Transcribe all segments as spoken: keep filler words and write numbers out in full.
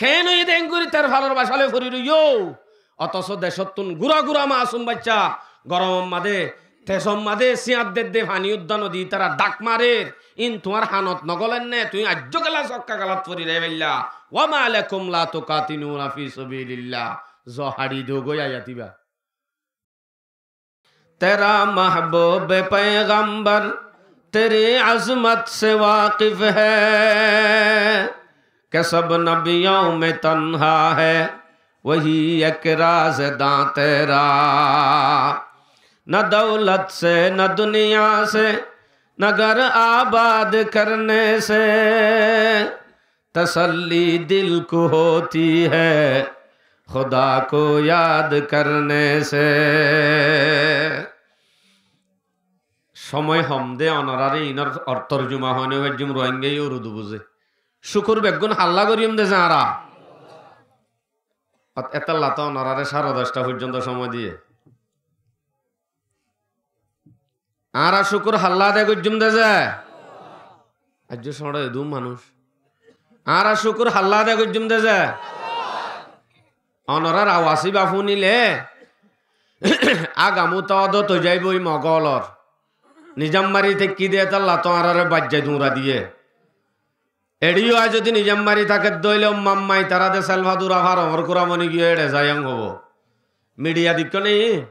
Keén óiye de engori terfalor bacá loi fori roiyó. Otoso decóttun gura gura masum bacca goromor maze, tesor maze siyañt dedde, fani udda nodi, ítara dhak marer. Ín tuáñr hanot nogoler né, tuñí aijjó kelas okká kelat fori raifailla. Wa ma lakum la tuqatiluna fi sabilillah. Zo haçi dogói ayat iba. تیرا محبوب پیغمبر تیری عظمت سے واقف ہے، کہ سب نبیوں میں تنہا ہے وہی ایک رازداں تیرا۔ نہ دولت سے، نہ دنیا سے، نہ گھر آباد کرنے سے، تسلی دل کو ہوتی ہے خدا کو یاد کرنے سے۔ Cómoi hom de, onoráre inor or-, torjuma hoói no faijjum, Ruáingaye Urdu buzé. Cúkur beggún halla goijjum de ze añára. Ot-, etolla to onoráre sáre doc ta foijjonto cómoi diyé. Añára cúkur halla de goijjum de ze. Aijjó cóñço edún manúic. Añára cúkur halla de goijjum de ze. Onorár awaz íba fúnile, agamu to odot ói zaiboi Mogolor. Nizam mari táikki de etolla to añáráre baijjai duñra diyé. Eçé yó añí zodi nizam mari táki de óile omma omma itará de selfa dura faro, mor kura moni giyé eçé zaiyum hobo. Midiya deikkó né?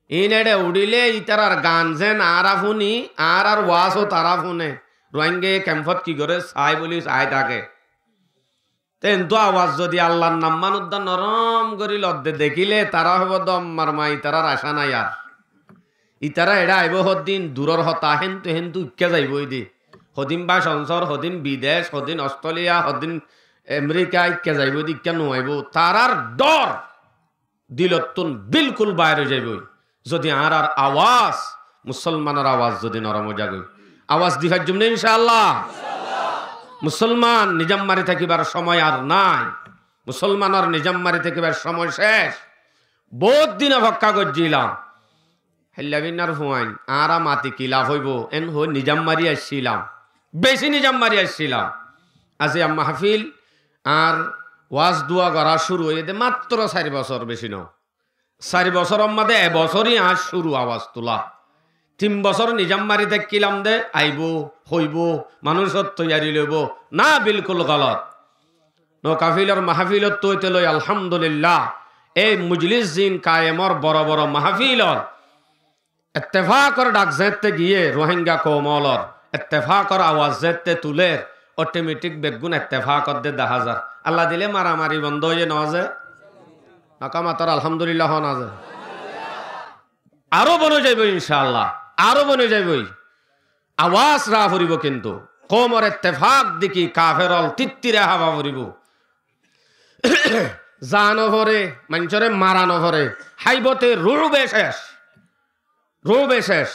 Iín eçé uçíle ítarar gan zeén añára fúni, añárár waáso tará fúne. Ruáingaye kempót ki goré saái bóli saái táke. Te entú awaz zodi Allar nam mánodda norom gorí lodde dekíle, tará hoibó de ommar ma, itarár acá nái ar. Itará eçé aibó hoddin duror hotá, héntu héntu ikká zaibói de. Hodin Báconsór, hodin bidec, hodin Ostréliya, hodin Amerika, ikká zaibói de, ikká no aibó. Tarár dhor dilottún bilkul bair ói zaibói. Zodi añárar awaz, musolmanor awaz zodi norom ói zagói. Awaz di faijjum né incáallah? Musolman nizam mari tákibar cómoi ar nái. Musolmanor nizam mari tákibar cómoi céc. Bout din ofekká goijjílam. Héilla binnár fuain, añára mati kilaf óibo, en hoi nizam mari aiccílam. Beci nizam mari aiccílam. Aziya mahfil, añár waz dua gorá cúru óiye de mattro sair bosór, beci no. Sair bosóror mazé e bosóri añár cúru awaz tulá. Tin bosór nizam mari táikkílam de, aibó, hoibó, manúic toiyari loibó. Na, bilkul golot. Noukafilor mahafilottu óite loi, alhamdulillah, ei mujlis ziín kaiyemor boro boro mahafilor ettefakor dhak zeéñtte giyé, Ruáingga koum ólor ettefakor awaz zeéñtte tuler, otometik beggún ettefakot de dahá zar. Allah dile maramari bondó óiye noóze? Noka mator alhamdulillah hoó noóze? Aró bon ói zaiboi incáallah, aró bon ói zaiboi. Awaz raa foribó kintu. Koumor ettefak deki kafer ól tittirai hába foribó. Zaa noforé, maincóre mara noforé, háibote ruúbe cec. Ruúbe cec.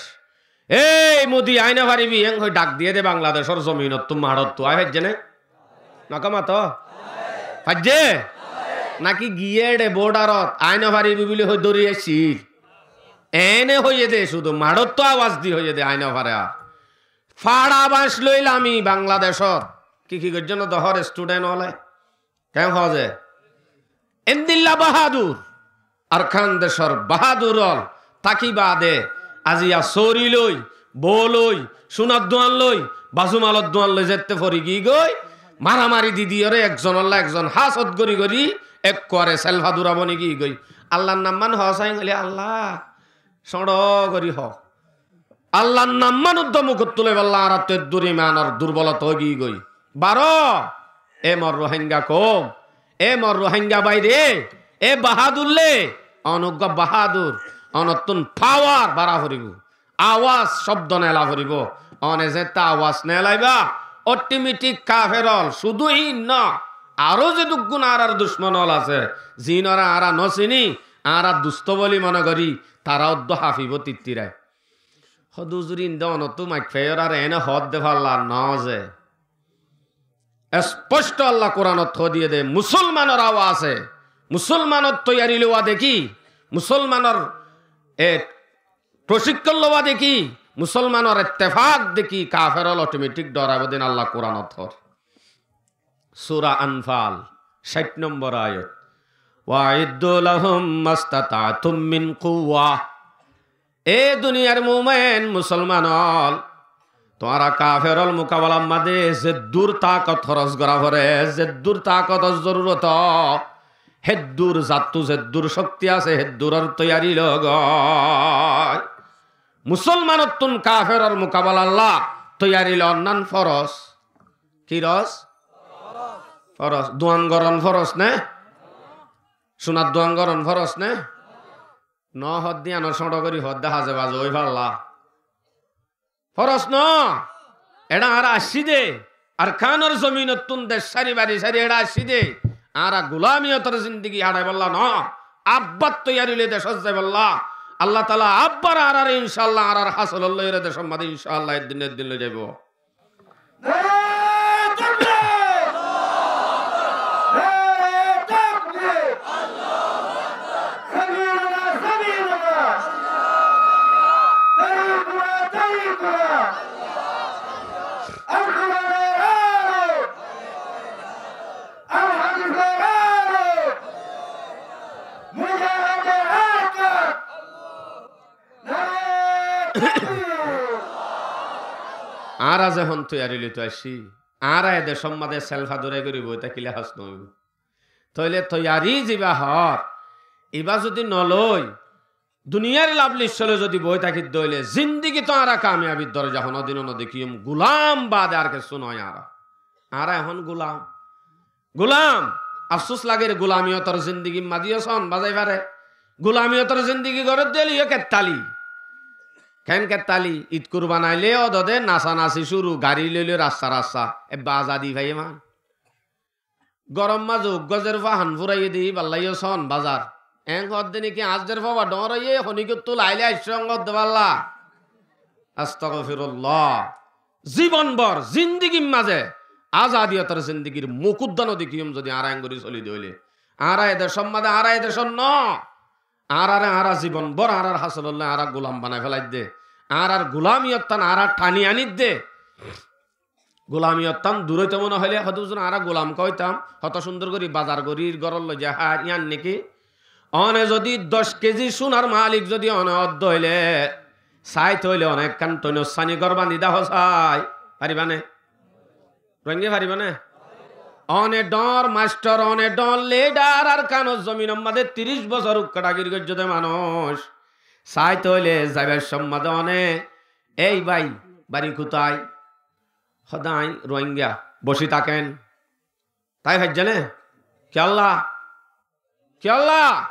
Ei Modi, aái nofaribi, eén hoi dhak diyé de Bangladecór zominottú, maçottú. Aái faijjé né? Noka mato? Faijjé? Naki giyé eçe bódarot, aái nofaribi buli hoi dóri aiccíl? Eéne hoiyé de, cúdu maçottú awaz di hoiyé de, aái nofaré ar. Faça bañc loi lami Bangladecót. Ki ki goijjé no dehór estudent óle? Keén hoó ze? Endilla bahádur, Arkan decór bahádur ól táki baade aziya sóri loi, bou loi, cúnar duan loi, bazumalor duan loi zeéñtte fori giyói, maramari di diyoré ekzonolla ekzon hásot gorí gorí ekkuare selfa dura boni giyói. Allar nam mán hoó sain hoilé Allah, cóñço gorí hoó. Allar nam mán uddúa mukót tulaibolla añárattú eddur imanor durbolota ói giyói. Baró, e mor Ruáingga koum, e mor Ruáingga bái re, e bahádur le, on uggúa bahádur, onottún pawar bara foribó, awaz cóbdo neela foribó. One zeéñtte awaz neelaiba, otometik kafer ól, cúdu híin no, aró zedukkún añárar ducmon ól asé, ziínoré añára nosiní, añára dustó bóli mone gorí, tará uddúa hafibó tittirai. Hodú zuri inde onottú maik faiyór ar eéne hoódde falla noóze. Esposto Allah Kuranot hoó diyé de, musolmanor awase, musolmanor toiyari lowa dekí, musolmanor, e, procíkkon lowa dekí, musolmanor ettefak dekí, kafer ól otometik dhoraibo de ín Allah Kuranot hoór. Sura Anfal, Cáith nombor ayat. "Wa aiddu lahum mastata'tum min quwwa." E duniyar mumin musolman ól, tuáñra kafer ól mukabalar maze zeddúr takot hóros gora fore, zeddúr takotor zorurot, heddúr zattú zeddúr cokti asé, heddúror toiyari logói. Musolmanottún kaferor mukabalalla toiyari loonnan foros. Ki ros? Foros. Duan goron foros né? Sunar duan goron foros né? No hoddí anor sóñço gori hoddé haze baze ói falla. Foros no. Eçé añára aiccí de. Arkanor zominottún dec sári bari sári eçé aiccí de. Añára gulamiyotor zindigi haçaibolla no. Abbar toiyari loi decot zaibolla. Allah taala abbar añárare incaallah añárar hásolor loi ere decor maze incaallah eddin eddin loi zaibo. نعرهٔ تکبیر! نعرهٔ تکبیر! زمیننا، زمیننا! طریقنا، طریقنا! القرآن رارو! الحدیث رارو! مجاہد حرکت! Añára zehón toiyari loito aiccí, añára e decór maze selfa durai gori boi tákile hás no óibo. Tóile toiyari ziba hoór, iba zodi no loi, duniyar lab liccóle zodi boi táki dóile, zindigit añára kamiyabir doroja honódin no dekíyum, gulam bade ar kessú no añára. Añára ehón gulam. Gulam, afsús lager, gulamiyotor zindigir maze yó son bazai fare. Gulamiyotor zindigi gorédde óile yó kettali. Keén kettali? Id kurban aile yó odode nasa nasi cúru, gari loi loi rasta rasta. Ebbe azadi faiye man. Gorom maze uggwá zerfua han furaiye de, íballa yó son bazar. Eén hoódde niki añár zerfua ba dhoóñr óiye, honikóttu laile aiccé eén hoódde balla. Astagfirullah. Zibon bor zindigir maze azadiyotor zindigir muk udda no dekíyum zodi añára eén gori soli de óile. Añára e decór maze, añára e decór no. Añárare añára zibon bor añárar hásololla añára gulam banai felaidde. Añárar gulamiyottán añára tani anidde. Gulamiyottán dur óito mone hoile hoto buzur añára gulam hoitam, hoto cúndor gori bazar gorir, górot loi zai hár, yían niki? One zodi doc kezi cúnar malik zodi one ódde óile, saite óile one ekkán toinor sáni gór bañdi dahó sai. Faribá né? Rohingya faribá né? One dhoóñr mastor, one dhoóñr lidar, Arkanor zominor maze tiríc bosór ukká dhakir goijjé de manúic. Saite óile zaibar somot maze one, "Ei bái, bari kutái?" Hoódde, "Añí Rohingya." "Boci táken." Tái faijjé né? Kiyólla? Kiyólla?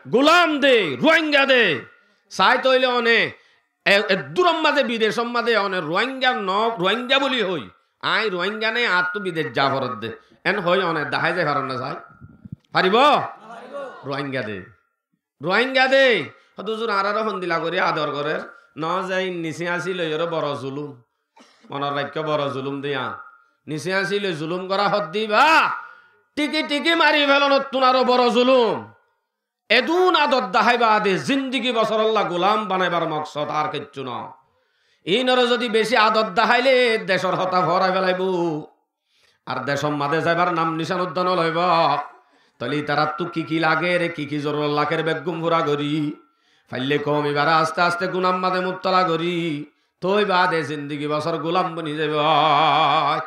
Gulam de, Ruáinga de. Saite óile one, e, eddúror mazé, bidecór mazé one Ruáinga no, Ruáinga buli hoi. Aññí Ruáinga né, añáttu bidec za foredde. Eén hoi one dahái zai faronné sai? Faribó? Ruáinga de. Ruáinga de. Hoto huzur añáráre hondila gorí ador gorér. No ze in nisi añsí loiyóre boro zulum. Monot raikkó, boro zulum de yián. Nisi añsí loi zulum gorá hoddé íba. Tiki tiki mari felanottún aró boro zulum. Edún ador dahái baade zindigi bosórolla gulam banaibar moksod ar kiccú no. Iínoré zodi beci ador daháile decor hotá foórai felaibóu. Ar decor mazé zaibar nam nicán uddá no loibóu. Tóile ítarattú ki ki lager, ki ki zorurot lager beggún fura gorí. Faille koum ibáre aste aste gunar mazé mubtola gorí. Tói baade zindigi bosór gulam boni zaibói.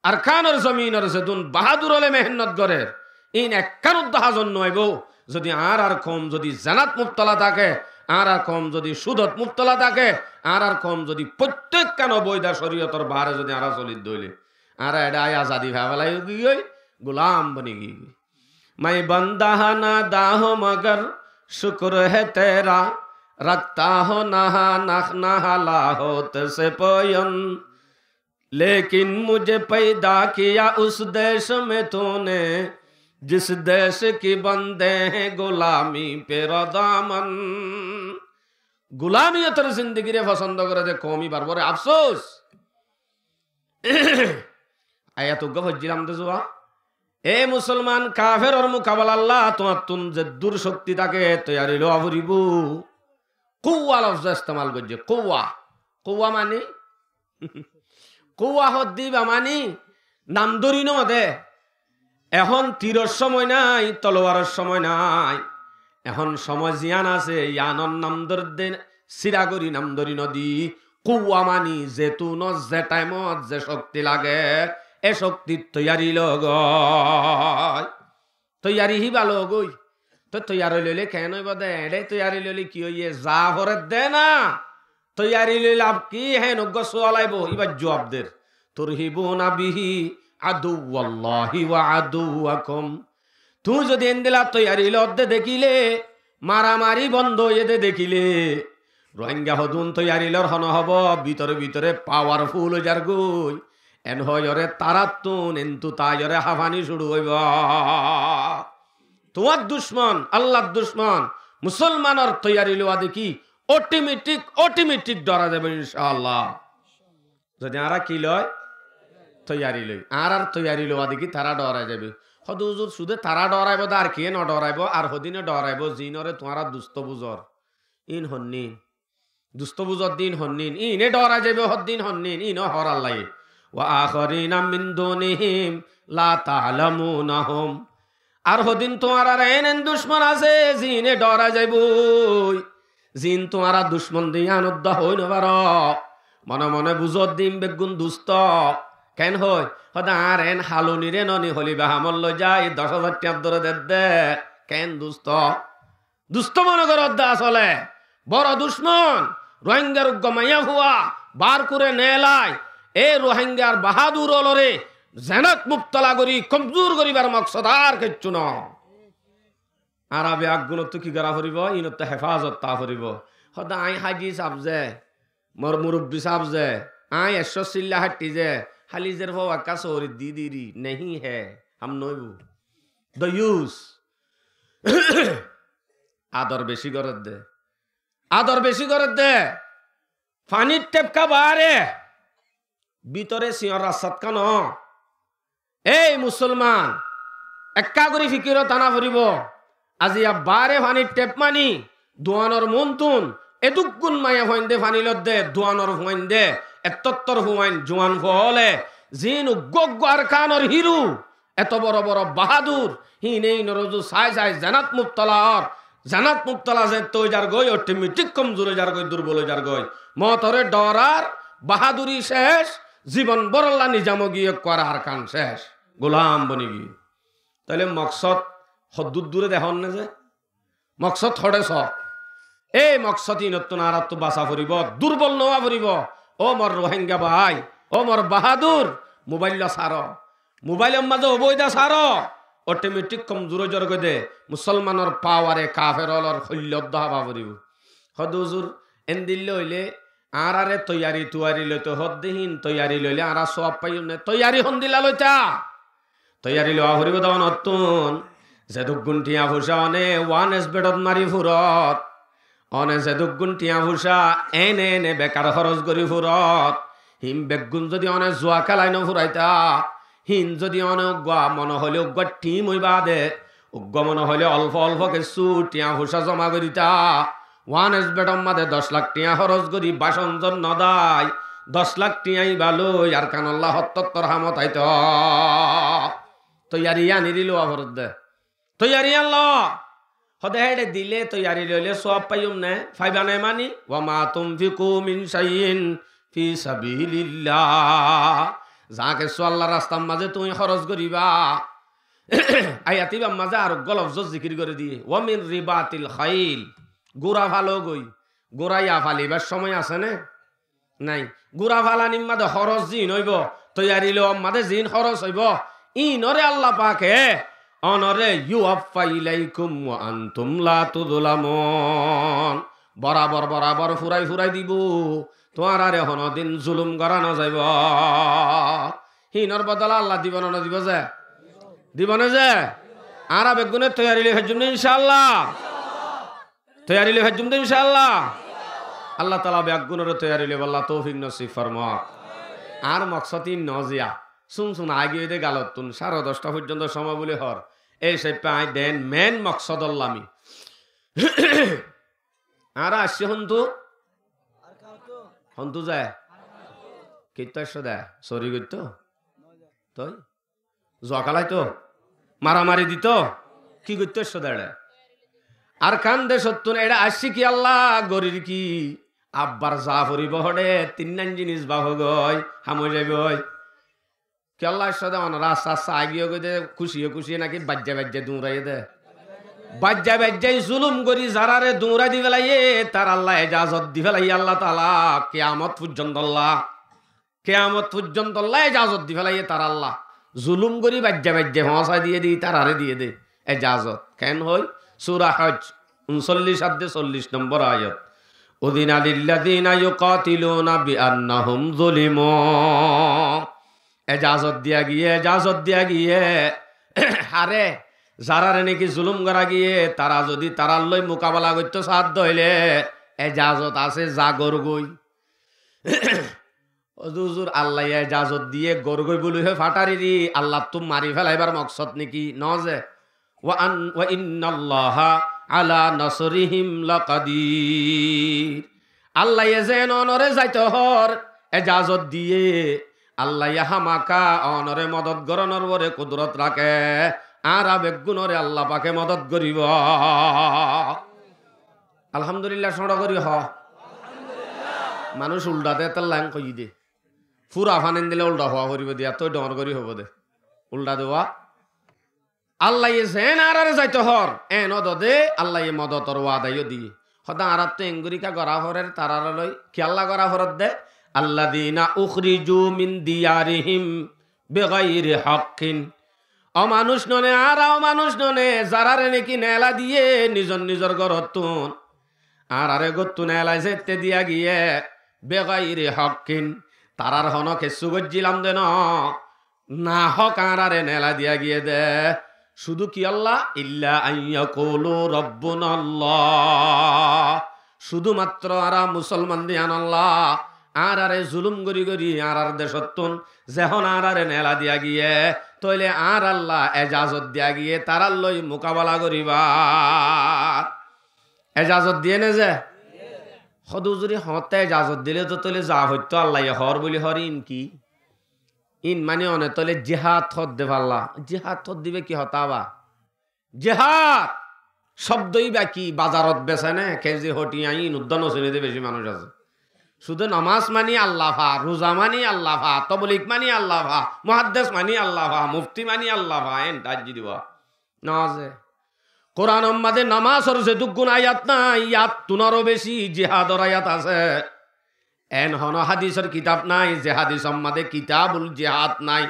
Arkanor zominor zedún bahádur óle mehénnot gorér, iín ekkán uddá házor no aibóu. Zodi añárar koum zodi zenat mubtola táke, añárar koum zodi cúdot mubtola táke, añárar koum zodi foittókkán oboidá córiyotor baáre zodi añára solir dóile, añára eçé azadi fai félai giyói, gulam boni giyói. میں بندہ ناداں ہوں مگر شکر ہے تیرا، رکھتا ہوں نہاں نخ نہلا ہوت سے پویون۔ لیکن مجھے پیدا کیا اس دیش میں تو نے، جس دیش کی بندے ہیں غلامی پہ ردامن۔ Gulamiyotor zindigire fosóndo goré de koum íbar uore afsús. Ayat uggúa foijjílam de zuwa. E musolman, kaferor mukabalalla tuáñttún zeddúr cókti táke toiyari lowa foribóu. Kuwwa lofzó estemal goijjé, kuwwa. Kuwwa mani? Kuwwa hoddé íba mani nam dóri no de. Ehón tiror somoi nái, tolowaror somoi nái. Ehón somoi ziyán asé, yiánor nam dóridde, sira gorí nam dóri nodi. Kuwwa mani zetunot, ze thaimot, ze cokti lage, e coktit toiyari logói. Toiyari híba logói. Toi toiyari loile keén óibo de, eçé toiyari loile ki óiye, za foredde na. Toiyari loi laf ki? Héen uggúa sual aibo, íbar juab der. Turhibuna bihi aduwwallahi wa aduwwakum. Tuñí zodi endilla toiyari lodde dekíle, maramari bondo óiye de dekíle, Rohingya hodún toiyari lor hone hobo, bútore bútore powerful ói zargói. En hoiyóre tarattún entu taiyóre hafani cúru óibo. Tuáñr ducmon, Allar ducmon, musolmanor toiyari lowa dekí otometik, otometik dóra zaibo incaallah. Zodi añára ki loi? Toiyari loi. Añárar toiyari lowa dekí tará dórai zaibo. Hóde huzur, cúde tará dóraibo de, ar kiyé no dóraibo, ar hodine dóraibo, ziínore tuáñra dusto buzor. Íin honnín? Dusto buzor de íin honnín? Íine dórai zaibo hodde íin honnín? Íino hoór Allaye. Wa akharina min dunihim la ta'lamunahum. Ar hodin tuáñrar en en ducmon asé, ziíne dórai zaiboi. Ziín tuáñra ducmon de yián uddá hoi no faro. Mone mone buzó de íin beggún dusto. Keén hoi? Hóde añár en halunire noni holiba hamot loi zai, doc házar thiañ dóre dedde. Keén dusto? Dusto mone goródde asóle. Boro ducmon, Rohingyar uggúa maiyafua, bar kure neelai, e Rohingyar bahadur ólore zenat mubtala gorí, komzur goríbar moksod ar kiccú no. Añára beggúnottú ki gorá foribó? Íinottú hefazot táa foribó. Hóde aññí háji sáb ze, mor murubbi sáb ze, aññí ekcó silla háitti ze, háli zer fua ekká sóorit di diri, nehi he, ham noóibo. Doyus. Ador beci gorédde. Ador beci gorédde. Fanir thepká baáre, bútore siñor rastat ká no. Éi musolman, ekká gorí fikirot ana foribó. Aziya baáre fanir thep mani, duanor muúntun, edúkkun maiyafuain de fani lodde, duanor fuain de, ettottor fuain, juan fua óle, ziín uggúa uggúa Arkanor híru, eto boro boro bahadur, híine híinor uzu sai sai zenat mubtala ór. Zenat mubtala zeéñtte ói zargói, otometik komzur ói zargói, durbol ói zargói. Mootore dhorar bahaduri cec, zibon bórolla nizamogi ekkúare Arkan cec. Gulam boni giyé. Tóile moksód hoddúr dure dehón né ze? Moksód hoçé só. Éi moksód íinottún añáráttu basa foribó, durbol no ówa foribó. Ó mor Rohingya bái, ó mor bahadur, mubáilla sáro. Mubáilor mazé óboida sáro. Otometik komzur ói zargói de. Musolmanor paware kafer ólor hoillót dóhaba foribó. Hóde huzur, endilla óile añáráre toiyari tuiyari loito hódde híin, toiyari loile añára sóab faiyum né? Toiyari hondilla loitá? Toiyari lowa foribó de onottún. Zedúkkun thiañ foicá one wan esbedot mari furot, one zedúkkun thiañ foicá ene ene bekar hóros gorí furot, híin beggún zodi one zua kélai no furaitá, híin zodi one uggúa mone hoilé uggúa thim óiba de, uggúa mone hoilé olfo olfo kessú thiañ foicá zoma goríta, wan esbedor mazé doc lak thiañ hóros gorí bacon zon no dái, doc lak thiañ íba loi Arkanolla hottottor hamot aito. Toiyari yían eri lowa foredde. Toiyari yían lo. Hóde héçe dile toiyari loile sóab faiyum né? Faiba né mani? Wa ma tunfiqu min shay'in fi sabilillah. Za kessú Allar rastar mazé tuñí hóros goríba. Ayat íbar mazé ar uggúa lofzot zikir gorí diyé. Wa min ribatil khail. Gura falo goi. Gura ya falibar somoi asé né? Nái. Gura falanir mazé hóros ziín óibo, toiyari lowar mazé ziín hóros óibo, íinore Allah pake onore yuwaffa ilaikum wa antum la tuzlamun. Borabor, borabor furai furai dibo. Tuáñráre honodin zulum gorá no zaibo. Híinor bodola Allah dibo né no dibo ze? Dibo né ze? Añára beggúne toiyari loi faijjum né incaallah? Toiyari loi faijjum de incaallah. Allah taala beggúnore toiyari loibolla toufik nosib formok. Añár moksod íin no ziya. Sun sun aigiyói de galottún, sáre doc ta foijjonto somoi buli hoór. Éi sáippe aññí deén mein moksodor lami. Añára aiccí hontú? Hontú ze? Kittú aiccó de? Sori goittó? Toi? Zua kélaito? Maramari dito? Ki goitto aiccó de eçé? Arkán decóttun eçé aiccí kiyólla, gorir ki? Abbar za foribó hoçé, tinnán jinis bafogói, ham ói zaibói. Kiyólla aiccó de onora? Accá, accá, aigiyó goi de, kúciye kúciye náki baijja baijja duñraiyé de? Baijja baijja zulum gorí zarare duñrai di felaiyé, taralla ejazot di felaiyé Allah taala, kiyamot foijjontolla. Kiyamot foijjontolla ejazot di felaiyé taralla. Zulum gorí baijja baijja foóñsai diyé de, tarare diyé de ejazot. Keén hoói? Sura Hoj, unsollic adde sollic nombor ayat. Udina lillazina yuqatiluna bi annahum zulimu. Ejazot diya giyé, ejazot diya giyé. Hare, zarare náki zulum gora giyé, tara zodi tarar loi mukabela goitto saá de óile, ejazot asé, za gorgói. Ó huzur, Allaye ejazot diyé, gorgói buli hoi fatariri, Allattú mari felaibar moksod náki? Noó ze. Wa an-, wa innallaha ala nasrihim laqadir. Allaye zeén onore zaito hoór ejazot diyé, Allaye hámaka onore modot gorónor uore kudurot raké. Añára beggúnore Allah pake modot goríbo. Alhamdulillah, cóñço gorí hoó. Manúic uldha de, tolla en hoiyí de. Fura fanin dile uldha hoó foribó de, ettó dhoóñr gorí hoibó de. Uldha de wa. Allaye zeén añárare zaito hoór, eén ódode Allaye modotor wada yó diyé. Hoóde añáráttu engorí ká gorá forer tarare loi, kiyólla gorá forer de? Alladina ukhriju min diyarihim bigairi haqqin. Ó manúic none, añára ó manúic none, zarare náki neela diyé nizor nizor gorottún. Añárare gottún neelai zette diya giyé, begairi haqqin, tarar hono kessú goijjílam de noó, nahók añárare neelai diya giyé de. Cúdu kiyólla? Illa an yakulu rabbunallah. Cúdumattro añára musolman de yíanolla, añárare zulum gorí gorí añárar decóttun zehón añárare neelai diya giyé, tóile añáralla ejazot diya giyé, tarar loi mukabela goríbar. Ejazot diyé né ze? Hodú zuri hoóñtte ejazot dilé to tóile za foittó, Allaye hoór buli hoór, íin ki? Íin mani one tóile jihad hoódde falla. Jihad hoódde íba ki hotá ba? Jihad cóbdo íba ki? Bazarot bese né, kezi hotiya, íin uddá no siné de beci manúic asé. Cúde nomás mani Allah fa, ruza mani Allah fa, toblig mani Allah fa, muhaddes mani Allah fa, mufti mani Allah fa, eén thaijjí diba. Noó ze. Kuranor mazé nomásor zedúkkun ayat nái, yíattunaró beci jihador ayat asé. Eén honó hadisor kitab nái, ze hadisor mazé kitabul jihad nái.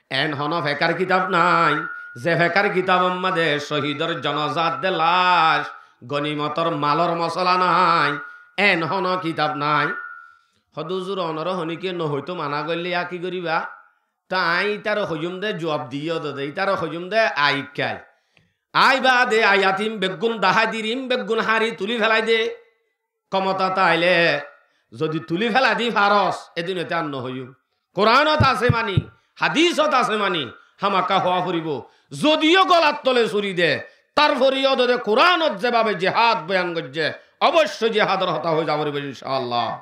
Eén honó fekar kitab nái, ze fekar kitabor mazé cóhidor jonozar de lac, gonimotor malor mosola nái. Eén honó kitab nái. Hodú huzur, onoré honíkiye no hoitó mana goillé yá ki goríba? Te aññí ítare hoiyúm de, juab diyé ódode, ítare hoiyúm de, aiyíkkai. Aññí baade aiyat ín beggún dahái dir, ín beggún hári tulí félai de. Komotat ailé zodi tulí félai di faros, edin óite ar nohoiyúm. Kuranot asé mani, hadisot asé mani, hámakká hoó foribó. Zodiyó golat tole suri de, tarfore yó de Kuranot zebabe jihad boyan goijjé, oboicco jihador hotá hoi za foribó, incá Allah.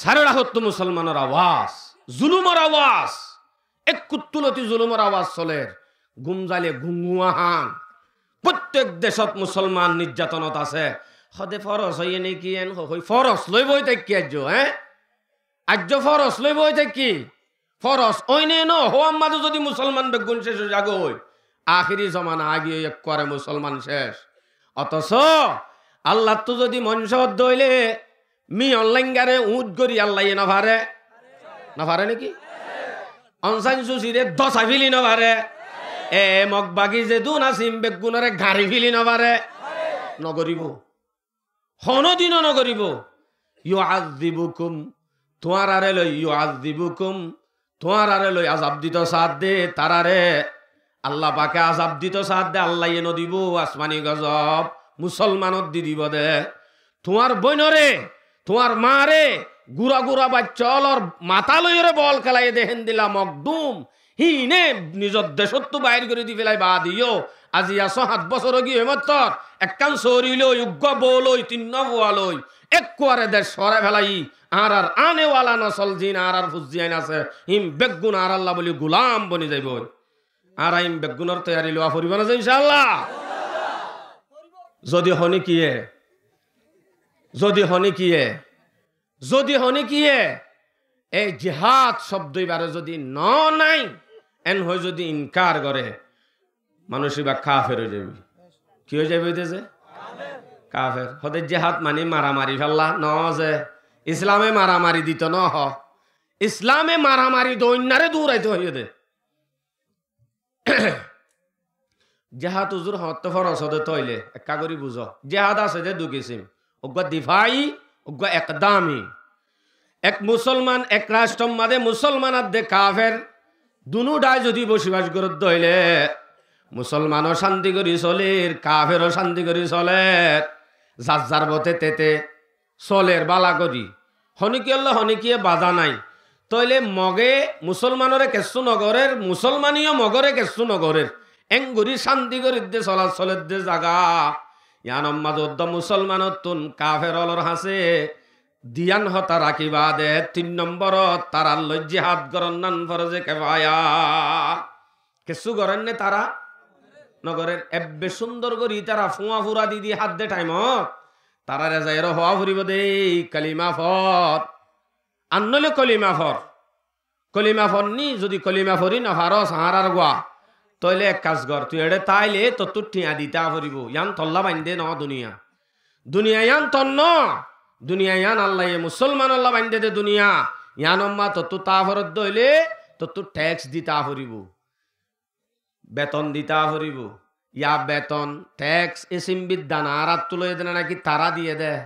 Sarera hottú musolmanor awas, zulumor awas. Ekkuttú loti zulumor awas soler. Gúm zaile gúngua hán. Fottek decot musolman nijjatonot asé. Hode foros óiye né ki en hoi? Foros loi boi táikki aijjó, eé? Aijjó foros loi boi táikki. Foros óine no hoó, ammá de zodi musolman beggún céc ói zagói, ahéri zomana aigiyói, ekkuare musolman céc. Otoso Allattú zodi moncó ódde óile, miyon laingare uñth gori Allaye nofare? Nofare né ki? Onsain susire dosai fili nofare? E mokbagi zedún asé ín beggúnore gañri fili nofare? Nogoribó. Honódino nogoribó. Yuazzibukum, tuáñrare loi, yuazzibukum, tuáñrare loi azab dito saádde tarare. Allah pake azab dito saádde, Allaye nodibó asmani gozob, musolmanot di dibó de. Tuáñr boinore, tuáñr maáre, gura gura baicca ólor matá loiyóre bol kelaiyé de héndilla mokdum, Híine nizor decóttu bair gorí di félai baade yó, aziya só hát bosór ói giyé mattor, ekkán sóri loi, uggúa bou loi, tinnúa fua loi, ekkuare dec sórai félai, añárar ane wala nosol ziín añárar fuzzi ain asé, híin beggún añáralla bóli gulam boni zaibói. Añára híin beggúnor toiyari lowa foribó na ze, incálla? Zodi honíkiye, zodi honíkiye, zodi honíkiye e jihad cobdo ibare zodi no nai, en hoi zodi inkar gore, manúic iba kafer ói zaibo. Ki ói zaibo de ze? Kafer. Hode jihad mani maramari félla no ze. Islame maramari dito no ho. Islame maramari doinnare duraito hoiye de. Jihad uzur hoñtté foros óde tóile ekká gorí buzó. Jihad asé de dui kisim, uggúa difai, uggúa ekdami. Ek musolman, ek rastrom mazé musolman ar de kafer, dunudhai zodi bosibas goródde óile, musolmano cánti gorí solér, kafero cánti gorí solér, zar zar bote tete soler bála gorí. Honíkiyolla honíkiye baza nái. Tóile Moge musolmanore kessú nogorér, musolmaniyó Mogore kessú nogorér. Engorí cánti gorédde solar solédde zaga. Yiánor mazé uddúa musolmanottún kafer ólor hañsé diyán hotá rakí baade tin nombórot tarár loi jihad goronnán foroze kefaya. Kessú gorér né tará? Nogorér. Ebbe cúndor gorí tará fúañfura didi hádde thaimot taráre zaiyóre hoá foribó dé, kolima for. Ar noóile kolima for. Kolima for ni, zodi kolima fori nofarós añárár gua, tóile ek kas gor, tui eçé táile tottú thiañ dita foribó. Yián tolla baindé noó duniya. Duniya yián tor noó. Duniya yián Allaye musolmanolla baindé dé duniya. Yiánor mazé tottú tá foredde óile tottú theks dita foribó. Beton dita foribó. Ya beton, theks, isim biddán añáráttu loiyé dé né náki tará diyé dé?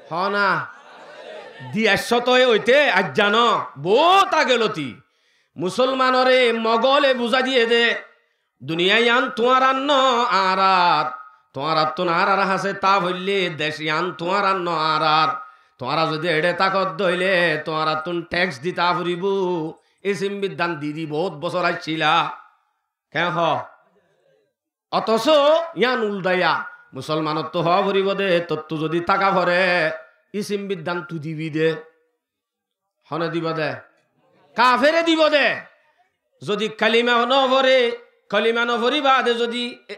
Hoó na. Di aiccó toi óite aijja noó, boóut age loti. Musolmanore Mogole buzái diyé dé, duniya yián tuáñrar noó, añárár. Tuáñrattún añárár hañsé tá foillé dec yián tuáñrar noó, añárár. Tuáñra zodi eçé tákodde óile tuáñrattún theks dita foribó. Isim biddán didi boóut bosór aiccíla. Keén hoó? Otoso yián uldaiya, musolmanottú hoó foribó dé, tottú zodi táka fore, isim biddán tui dibi dé. Hone dibó dé? Kafere dibó dé. Zodi kalima nofore, kalima nofori baade zodi, e,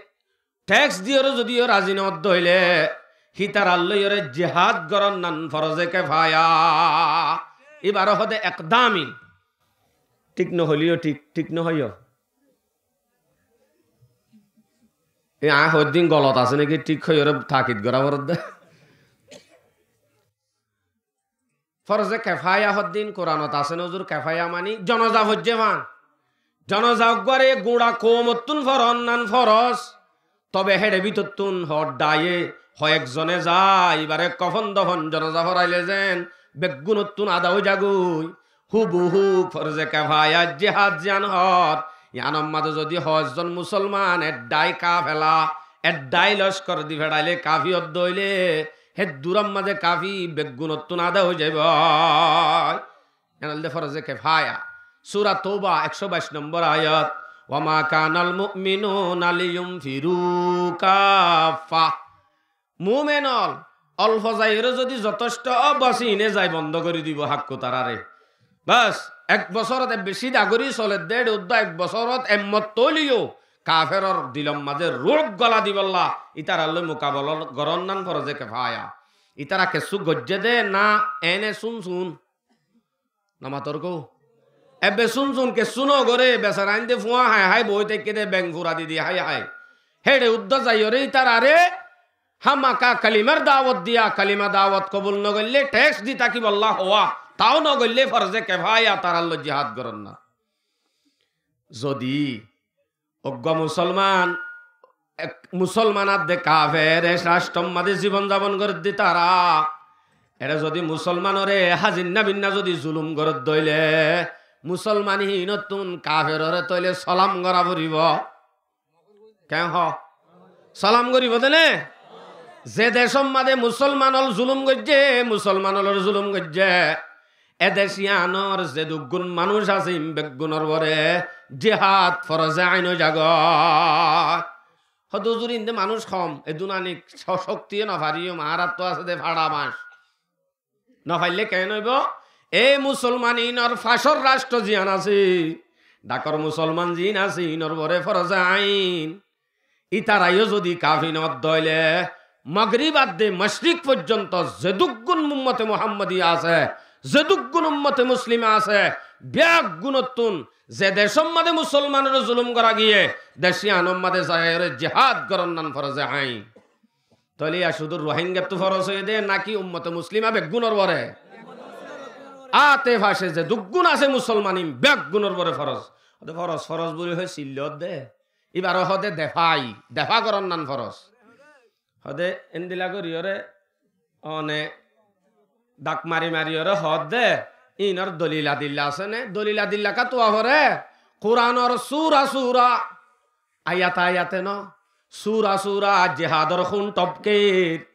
theks diyóre zodi yó razi noódde óile, hítarar loiyóre jihad goronnán foroze kefaya. Ibare hoó dé ekdami. Thík nohoilé yó thík, thík nohoiyó. E aññí hoiddín golot asé náki thík hoiyóre takid gorá foredde. Forze kefaya hoddín Kuranot asé né, uzur, kefaya mani jonoza foijjé fán. Jonoza uggúare guñça koumottún foronnán foros. Tobe héçe bítottún hoddhaye hoyek zone zai, ibare kofon dofon jonoza foraile zen beggúnottún ada ói zagói. Húbuhú forze kefaya jihad ziyán hoór, yiánor mazé zodi hoezzon musolman eddhái kafela, eddhái lockor di feçaile kafi ódde óile, hé durar mazé kafi beggúnottún ada ói zaibói. Yián óilde forze kefaya. Sura Touba ekcó baic nombor ayat, "Wa ma kanal mu'minuna liyunfiru kaffa." Mumen ól, olfo zaiyóre zodi zotectho ó, bas, iíne zai bondo gorí dibo hákku taráre. Bas, ek bosórot ebbe cída gorí soledde, eçe uddúa ek bosórot emmot óileyó, kaferor dilor mazé ruúb gola dibolla, ítarar loi mukabela goronnán forze kefaya. Ítara kessú goijjé dé ná ene sún sún? Namator kó. Ebbe sún sún kessú nogoré, besara ainde fúañ hái hái boói táikke dé, beng fura di di hái hái. Héçe uddúa zaiyóre ítararé hámaka kalimar dawot diya, kalima dawot kobul nogoillé theks di tákibolla hoá, taó nogoillé forze kefaya tarar loi jihad goronnán. Zodi uggúa musolman, ek musolman ar de kafer, e rastrom mazé zibon zabon gorédde tará. Eçé zodi musolmanore házir na binna zodi zulum gorédde óile, musolman híinottún kaferore tóile solam gorá foribó. Keén hoó? Solam goribó dé né? Ze decór mazé musolman ól zulum goijjé, musolman ólor zulum goijjé, E dec yíanor zeduggún manúic asé, ín beggúnor uore jihád foroze ain ói zagói. Hoódde, "Huzur, inde manúic hom, edún anik co-, coktiye nofaríyum, añárattú asé de faça bañc." Nofaille keén óibo? E musolman, inor facór ractro ziyán asé, dhakor musolman ziín asé, inor uore foroze ain. Ítara yó zodi kafi noódde óile, Magrib adde Macrik foijjonto zeduggún ummote Muhammodi asé, zeduggún ummote Muslima asé, beggúnottún ze decór mazé musolmanore zulum gorá giyé, dec yíanor mazé zaiyóre jihád gorón nan foroze ain. Tóile yá cúdu Ruáingattú foroz óiye dé náki ummote muslima beggúnor uore? Añte face zeduggún asé musolman ín beggúnor uore foroz. Óde foroz, foroz buli hoi sillódde. Íbaré hoódde defai, defa gorón nan foroz. Hoódde endilla goríyore, one dak mari mariyore hoódde, inor dolil adilla asé né? Dolil adilla ká tuwa fore? Kuranor sura sura, ayate ayate no, sura sura jihador hún topker.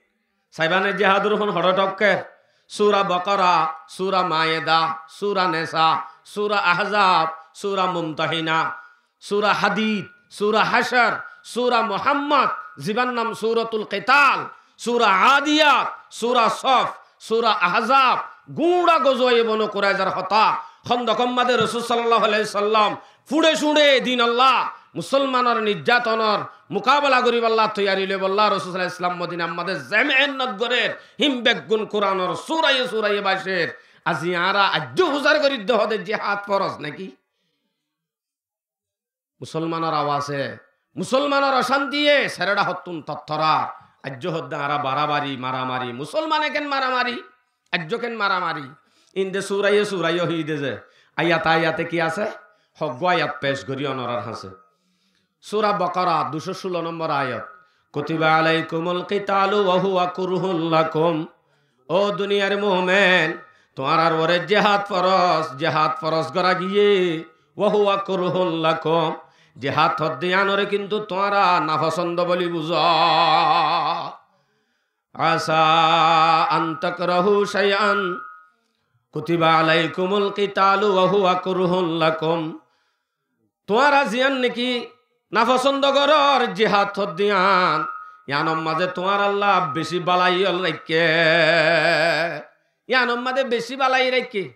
Saibá né jihador hún hoçé topker? Sura Bokora, sura Maeda, sura Nesa, sura Ahzab, sura Mumtahina, sura Hadid, sura Hacar, sura Muhammad, zibár nam suratul Kital, sura Adiyat, sura Sof, sura Ahzab, gúñça gozowaye Bonu Kuraizar hotá. Hóndokor mazé Rosul sallallahu alaihi wasallam fuçe cuñçe dinolla, musolmanor nijjatonor mukabela goríbolla toiyari loibolla Rosul sallallahu alaihi wasallam Modinar mazé ze mehénnot gorér, hín beggún Kuranor suraye suraye bacer. Azi añára aijjó fusár gorídde hoódde jihad foroz náki? Musolmanor awase, musolmanor ocántiye sereçá hottún tottorar. Aijjó hoódde añára barabari, maramari. Musolmane ken maramari? Aijjó ken maramari? Inde suraye suraye hoiyé dé ze, ayate ayate ki asé? Hoggúa ayat pec gorí onorar hañsé. Sura Bokora, ducó cúlo nombor ayat. Kutiba alaikumul kitalu wa huwa kurhun lakum. Ó duniyar mumen, tuáñrar uore jihad foroz, jihad foroz gorá giyé, wa huwa kurhun lakum. Jihad hoódde yíanore kintu tuáñra nafosondo buli buzó. Asa an takrahu shay'an, kutiba alaikumul kitalu wa huwa kurhun lakum. Tuáñra ziyán náki nafosondo gorór jihad hoódde yían, yíanor mazé tuáñralla bicí balai ól raikké. Yíanor mazé bicí balai raikké.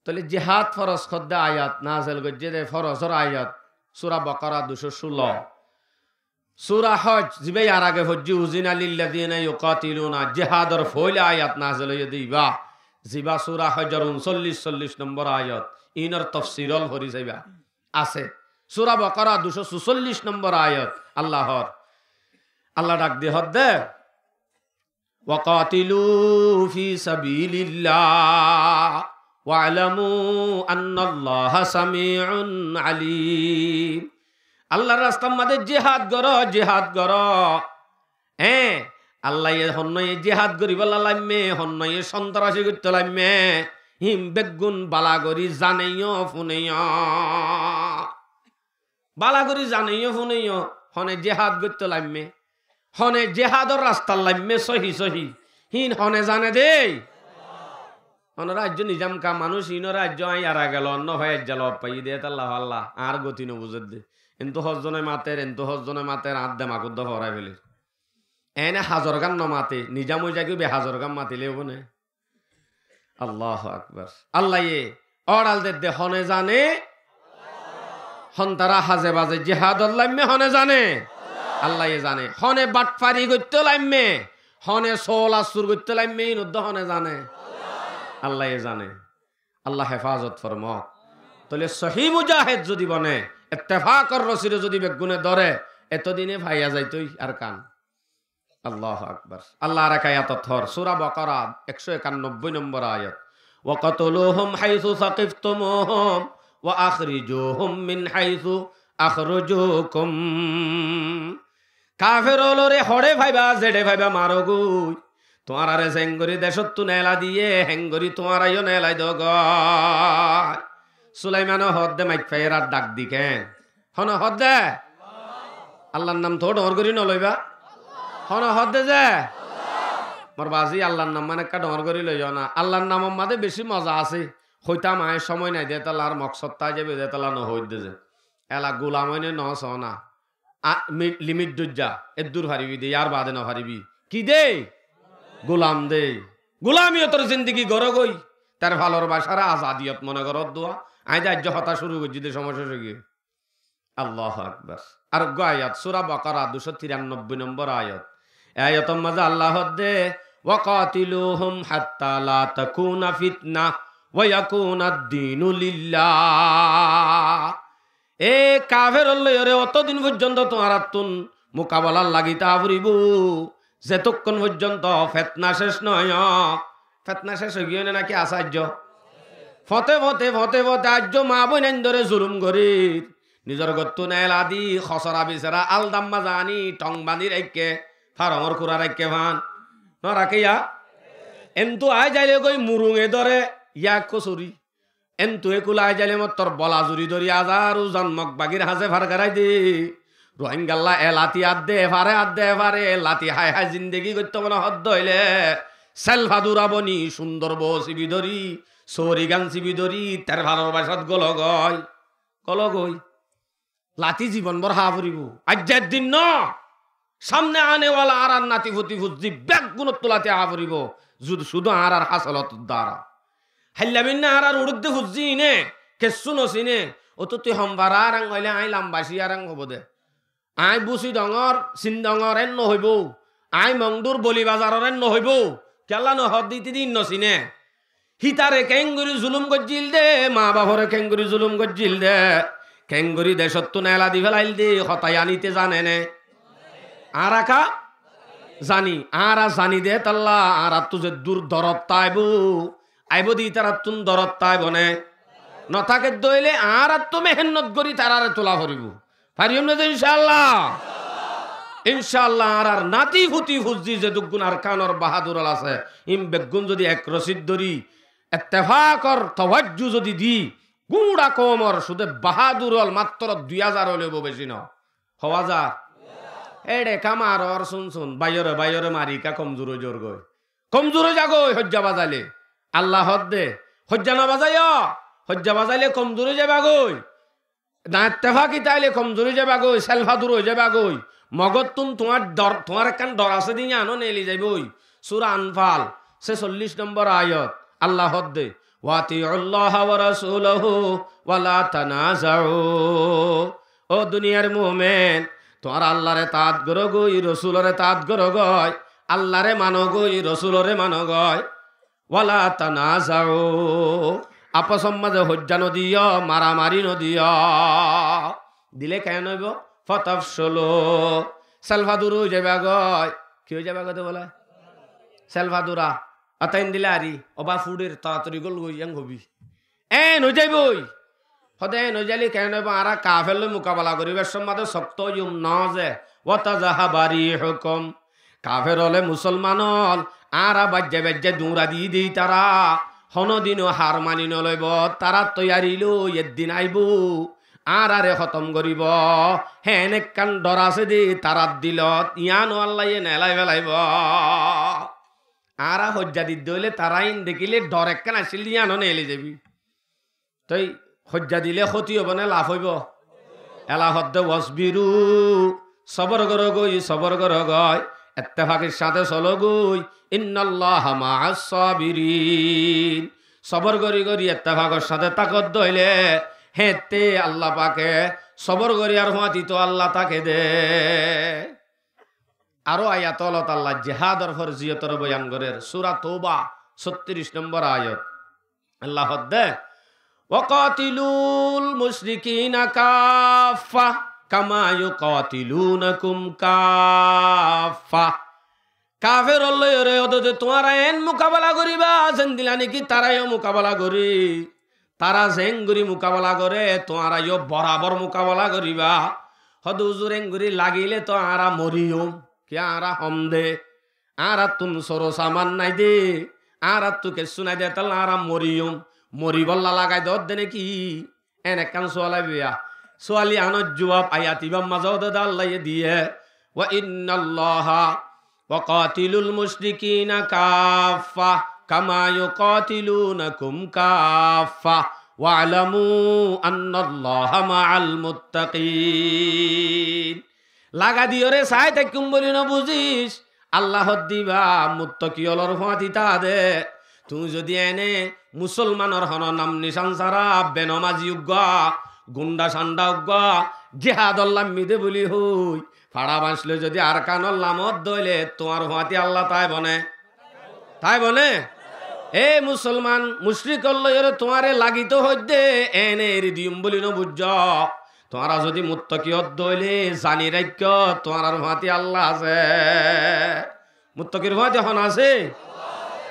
Tóile jihad foroz hoódde ayat nazel goijjé dé, forozor ayat, sura Bokora ducó cúlo. Sura Hoj, zibá yar age foijjí, uzina lillazina yuqatiluna, jihador foóila ayat nazel óiye dé ibá, zibá sura Hojor unsollic, sollic nombor ayat, inor tofsir ól fori saibá. Asé. Sura Bokora ducó susollic nombor ayat, Allah hoór. Allah dhak di hoódde, "Wa qatilu fi sabilillah, wa'lamu annallaha sami'un alim." Allar rastar mazé jihad goró, jihad goró. Eé, Allaye honnoye jihad goríbolla laimmé, honnoye sontrasi goittó laimmé, hín beggún bala gorí zaneyó, funeyó. Bala gorí zaneyó, funeyó, hone jihad goittó laimmé, hone jihador rastat laimmé sóhi sóhi, hín hone zane dé? Onorá aijjó nizam ka manúic, inore aijjó añí yara gelo, nofai aijja lob faiyí dé, étalla falla, añár goti nobuzér dé. Entú hozzone mater, entú hozzone mater, añár demak uddá forai feler. Ene hazorgán nomate, nizam ói zagói be hazorgán matilé óibo né? Allahu Akbar. Allaye óral dedde hone zane, hontará haze baze jihadot laimmé hone zane? Allaye zane. Hone batfari goittó laimmé, hone sool assur goittó laimmé, ín uddá hone zane? Allaye zane. Allah hefazot formok. Tóile sohí mujahed zodi bone, ittefakor rosire zodi beggúne dóre, etodine faiya zaitói Arkan. Allahu Akbar. Allah ar ek ayatot hoór, sura Bokora, ekcó ekannobbói nombor ayat. "Waqtuluhum haythu thaqiftumuhum wa akhrijuhum min haythu akhrajukum." Kafer ólore hoçé faiba, zeçé faiba marogói. Tuáñrare zeñgorí decóttu neela diyé, heñgorí tuáñrayó neelai dogói. Sulaimane hoódde maik faiyér ar dhak di keén? Hone hoódde? Allar nam toó dhoóñr gorí noloiba. Hone hoódde ze? Mor bazi, Allar nam mane ekká dhoóñr gorí loiyó na. Allar namor mazé bicí moza asé. Hoitám aññí cómoi nai de, étalla ar moksod táki zaibo de, étalla nohoóidde ze. Ela gulam óine nosóna. A, mi-, limit dóijja, eddúr faribi de, yar baade nofaribi. Ki de? Gulam de. Gulamiyotor zindigi goró goi. Terfalor bacáre azadiyot mone goró dua. Aññí de aijjó hotá cúru goijjí de, cómoi céc ói giyói. Allahu Akbar. Ar uggwá ayat, Sura Bakara, ducó tirannobboi nombor ayat. E ayator mazé Allah hoódde, "Wa qatiluhum hatta la takuna fitna wa yakuna ad-dinu lillah." E kaferor loiyóre otodin foijjonto tuáñrattún mukabelar lagi táa foribó, zetokkon foijjonto fetna céc noó. Fetna céc ói giyói né náki asé aijjó? Fote fote, fote fote aijjó maa boinaindóre zulum gorír. Nizor gottún eladi, hosora bisera, aldamma zani, thong bañdí raikké, farongor kura raikké fán. Noraké ya? Entu aái zaile goi murunge dóre, ya ekkó sori. Entu ekul aái zaile mottor bola zuri dóri azar uzan Mog bagir hañsé far garai de. Rohingalla e lati adde fare, adde fare, lati hái hái zindegi goittó mone hoddé óile, selfa dura boni, sundor bou sibi dóri, sori gan sibi dóri, terfalor bacát golo goi. Golo goi. Lati zibon bór há foribó. Aijjar din no. Samne ane wala añárar nati futi fuzzi beggúnottú lati há foribó. Zud-, cúdu añárar hásolot dara. Háilla binna añárar uçudde fuzzi ine, kessú nosine. Óttu tui hom fara arang hoile aññí lamba cí arang hobo de. Aññí Busi dongor, Sin dongor, en nohoibó. Aññí Mongdur Boli Bazaror, en nohoibó. Kiyólla nohoódde, ítidi in nosine. Hítare keéngorí zulum goijjíl dé, maa bafore keéngorí zulum goijjíl dé, keéngorí decóttun ela di félail dé, hotá yían íte zane né? Añára ká zani, añára zani dé étalla, añáráttu zeddúr dorot táibou, aibóu dé ítarattún dorot táibou né? Notáke dé óile añáráttu mehénnot gorí taráre tula foribóu. Fariyum né ze incálla? Incálla, añárar nati futi fuzzi zedúkkun Arkanor bahádur ól asé, ín beggún zodi ek rosít dóri, ettefakor tawajju zodi di, gúñça koumor cúde bahádur ól mattor dui házar óile bou, beci no. Hó házar? Éçe ká maror, sun sun, báiyore báiyore mari ká komzur ói zar goi. Komzur ói za goi hoijja bazaile. Allah hoódde, hoijja no bazaiyó, hoijja bazaile komzur ói zaiba goi. Na ettefaki táile komzur ói zaiba goi, selfa dur ói zaiba goi. Mogottún tuáñr dor, tuáñr ekkán dor asé dé yíano neeli zaiboi. Sura Anfal, sesollíc nombor ayat, Allah hoódde, "Wa atiullaha wa rasulahu wa la tanaza'u." Ó duniyar mumin, tuáñra Allaré taat goró goi, Rosuloré taat goró goi, Allaré mano goi, Rosuloré mano goi. Wala tanaza'u. Afosor mazé hoijja no diyó, maramari no diyó. Dile keén óibo? Fatafshalu. Selfa dura ói zaiba goi. Ki ói zaiba goi de bole? Selfa dura. Ata endilla ari, oba fuçer, toratori gol goi, en hobi. En ói zaiboi. Hode en ói zaile keén óibo? Añára kafer loi mukabela goríbar somot de sokto óiyum no ze. Wa tazhaba rihukum. Kafer óle musolman ól, añára baijja baijja duñra di dei tará, honodino har mani no loibo, tará toiyari loi eddin aibo, añárare hotom goribo, hén ekkán dor asé de tarár dilot, yiáno Allaye nelai felaibo. Añára hoijja didde óile tará ín dekíle dor ekkán accíl de yiáno neeli zaibi. Toi hoijja dile hóti óibo né laf óibo? Ela hoódde wasbiru, sobor goró goi, sobor goró goi, ettefakir sáñte solo goi, innallaha ma'as sabirin. Sobor gorí gorí ettefakor sáñte tákodde óile, héñtte Allah pake sobor goríyar fúañti to Allah táke de. Aró ayat ólot Allah jihádor forziyotor boyan gorér, Sura Touba, sóttiríc nombor ayat. Allah hoódde, "Wa qatilul mushrikina kaffa kama yuqatilunakum kaffa." Kafer ól loiyóre hoódde tuáñra en mukabela goríba, zendilla niki tará yó mukabela gorí. Tará zeéngorí mukabela goré, tuáñra yó borabor mukabela goríba. Hoódde huzur, eéngorí lagile to añára moriyum, ki añára hom de? Añárattún soro saman nái de, añárattu kessú nái de, étalla añára moriyum, moribólla lagai doódde néki? En ekkán sual aibó ya. Sual yiánor juab ayat ibár mazé ódede Allaye diyé, "Wa innallaha وقاتلوا المشركين كافة كما يقاتلونكم كافة واعلموا أن الله مع المتقين. Laga diyóre sai táikkun buli no buzis. Allah hoddé íba muttaki ólor fúañti táa de. Tuñí zodi ene musolmanor hono nam nicán sára benomazi uggúa, gunda canda uggúa, jihadot lammí de buli hoi, faça bañc loi zodi Arkanor lamot dóile tuáñr fúañti Allah táibo né? Táibo né? E musolman, mucrik ókkol loi ore tuáñre lagito hoidde, ene eri diyum buli no buijjó. Tuáñra zodi muttaki ódde óile zani raikkó, tuáñrar fúañti Allah asé. Muttakir fúañti hon asé?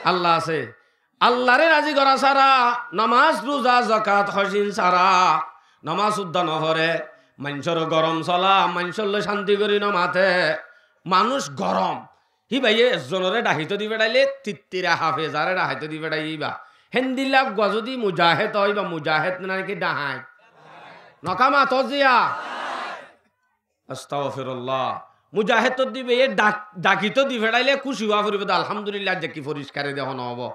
Allah asé. Allahre razi gora sára, nomaz, ruza, zakat, hocin sára, nomaz udda no fore, maincór gorom sola, maincór loi cánti gori no mate, manúic gorom. Híbaye ezzonore dhahaito di feçaile, tittira hafezare dhahaito di feçaiye íba. Héndilla uggúa zodi mujahed ói, íba mujahed né naki dhahain? Noka mato ziya. Astagfirullah. Mujahed to dibe, e dhak-, dhakito di feçaile kúci ówa foribo de, alhamdulillah, aijja ki foriskare de hono óbo.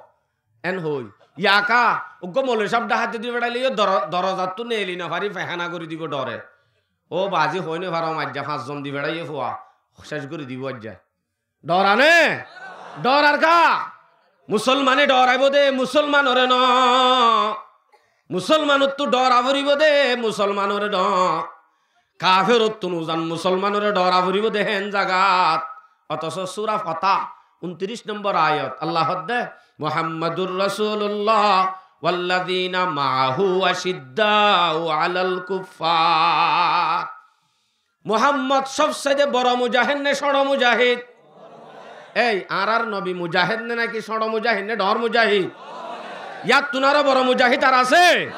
En hoi. Yaka, uggúa moloi sáb dhahaito di feçaile, yó doro-, dorozattú neeli no fari, fehana gori dibo dhore. Ó bazi, hoi no farom, aijja fañs zon di feçaiye fua, cec gori dibo aijja. Dhorane? Dhorar ka? Musolmane dhoraibo de, musolmanore no. Musolmanottú dhora foribo de, musolmanore no. Kaferottú nuzan, musolmanore dhora foribo de, hen zagat. Otoso sura Fatah, untiríc nombor ayat, Allah hodde, محمد رسول الله والذين معه أشداء على الكفار. Muhammod sob saite boro mujahed ne cóñço mujahed? Ei, añárar nobi mujahed ne naki cóñço mujahed ne dhoóñr mujahed? Yáttun aró boro mujahed ar asé?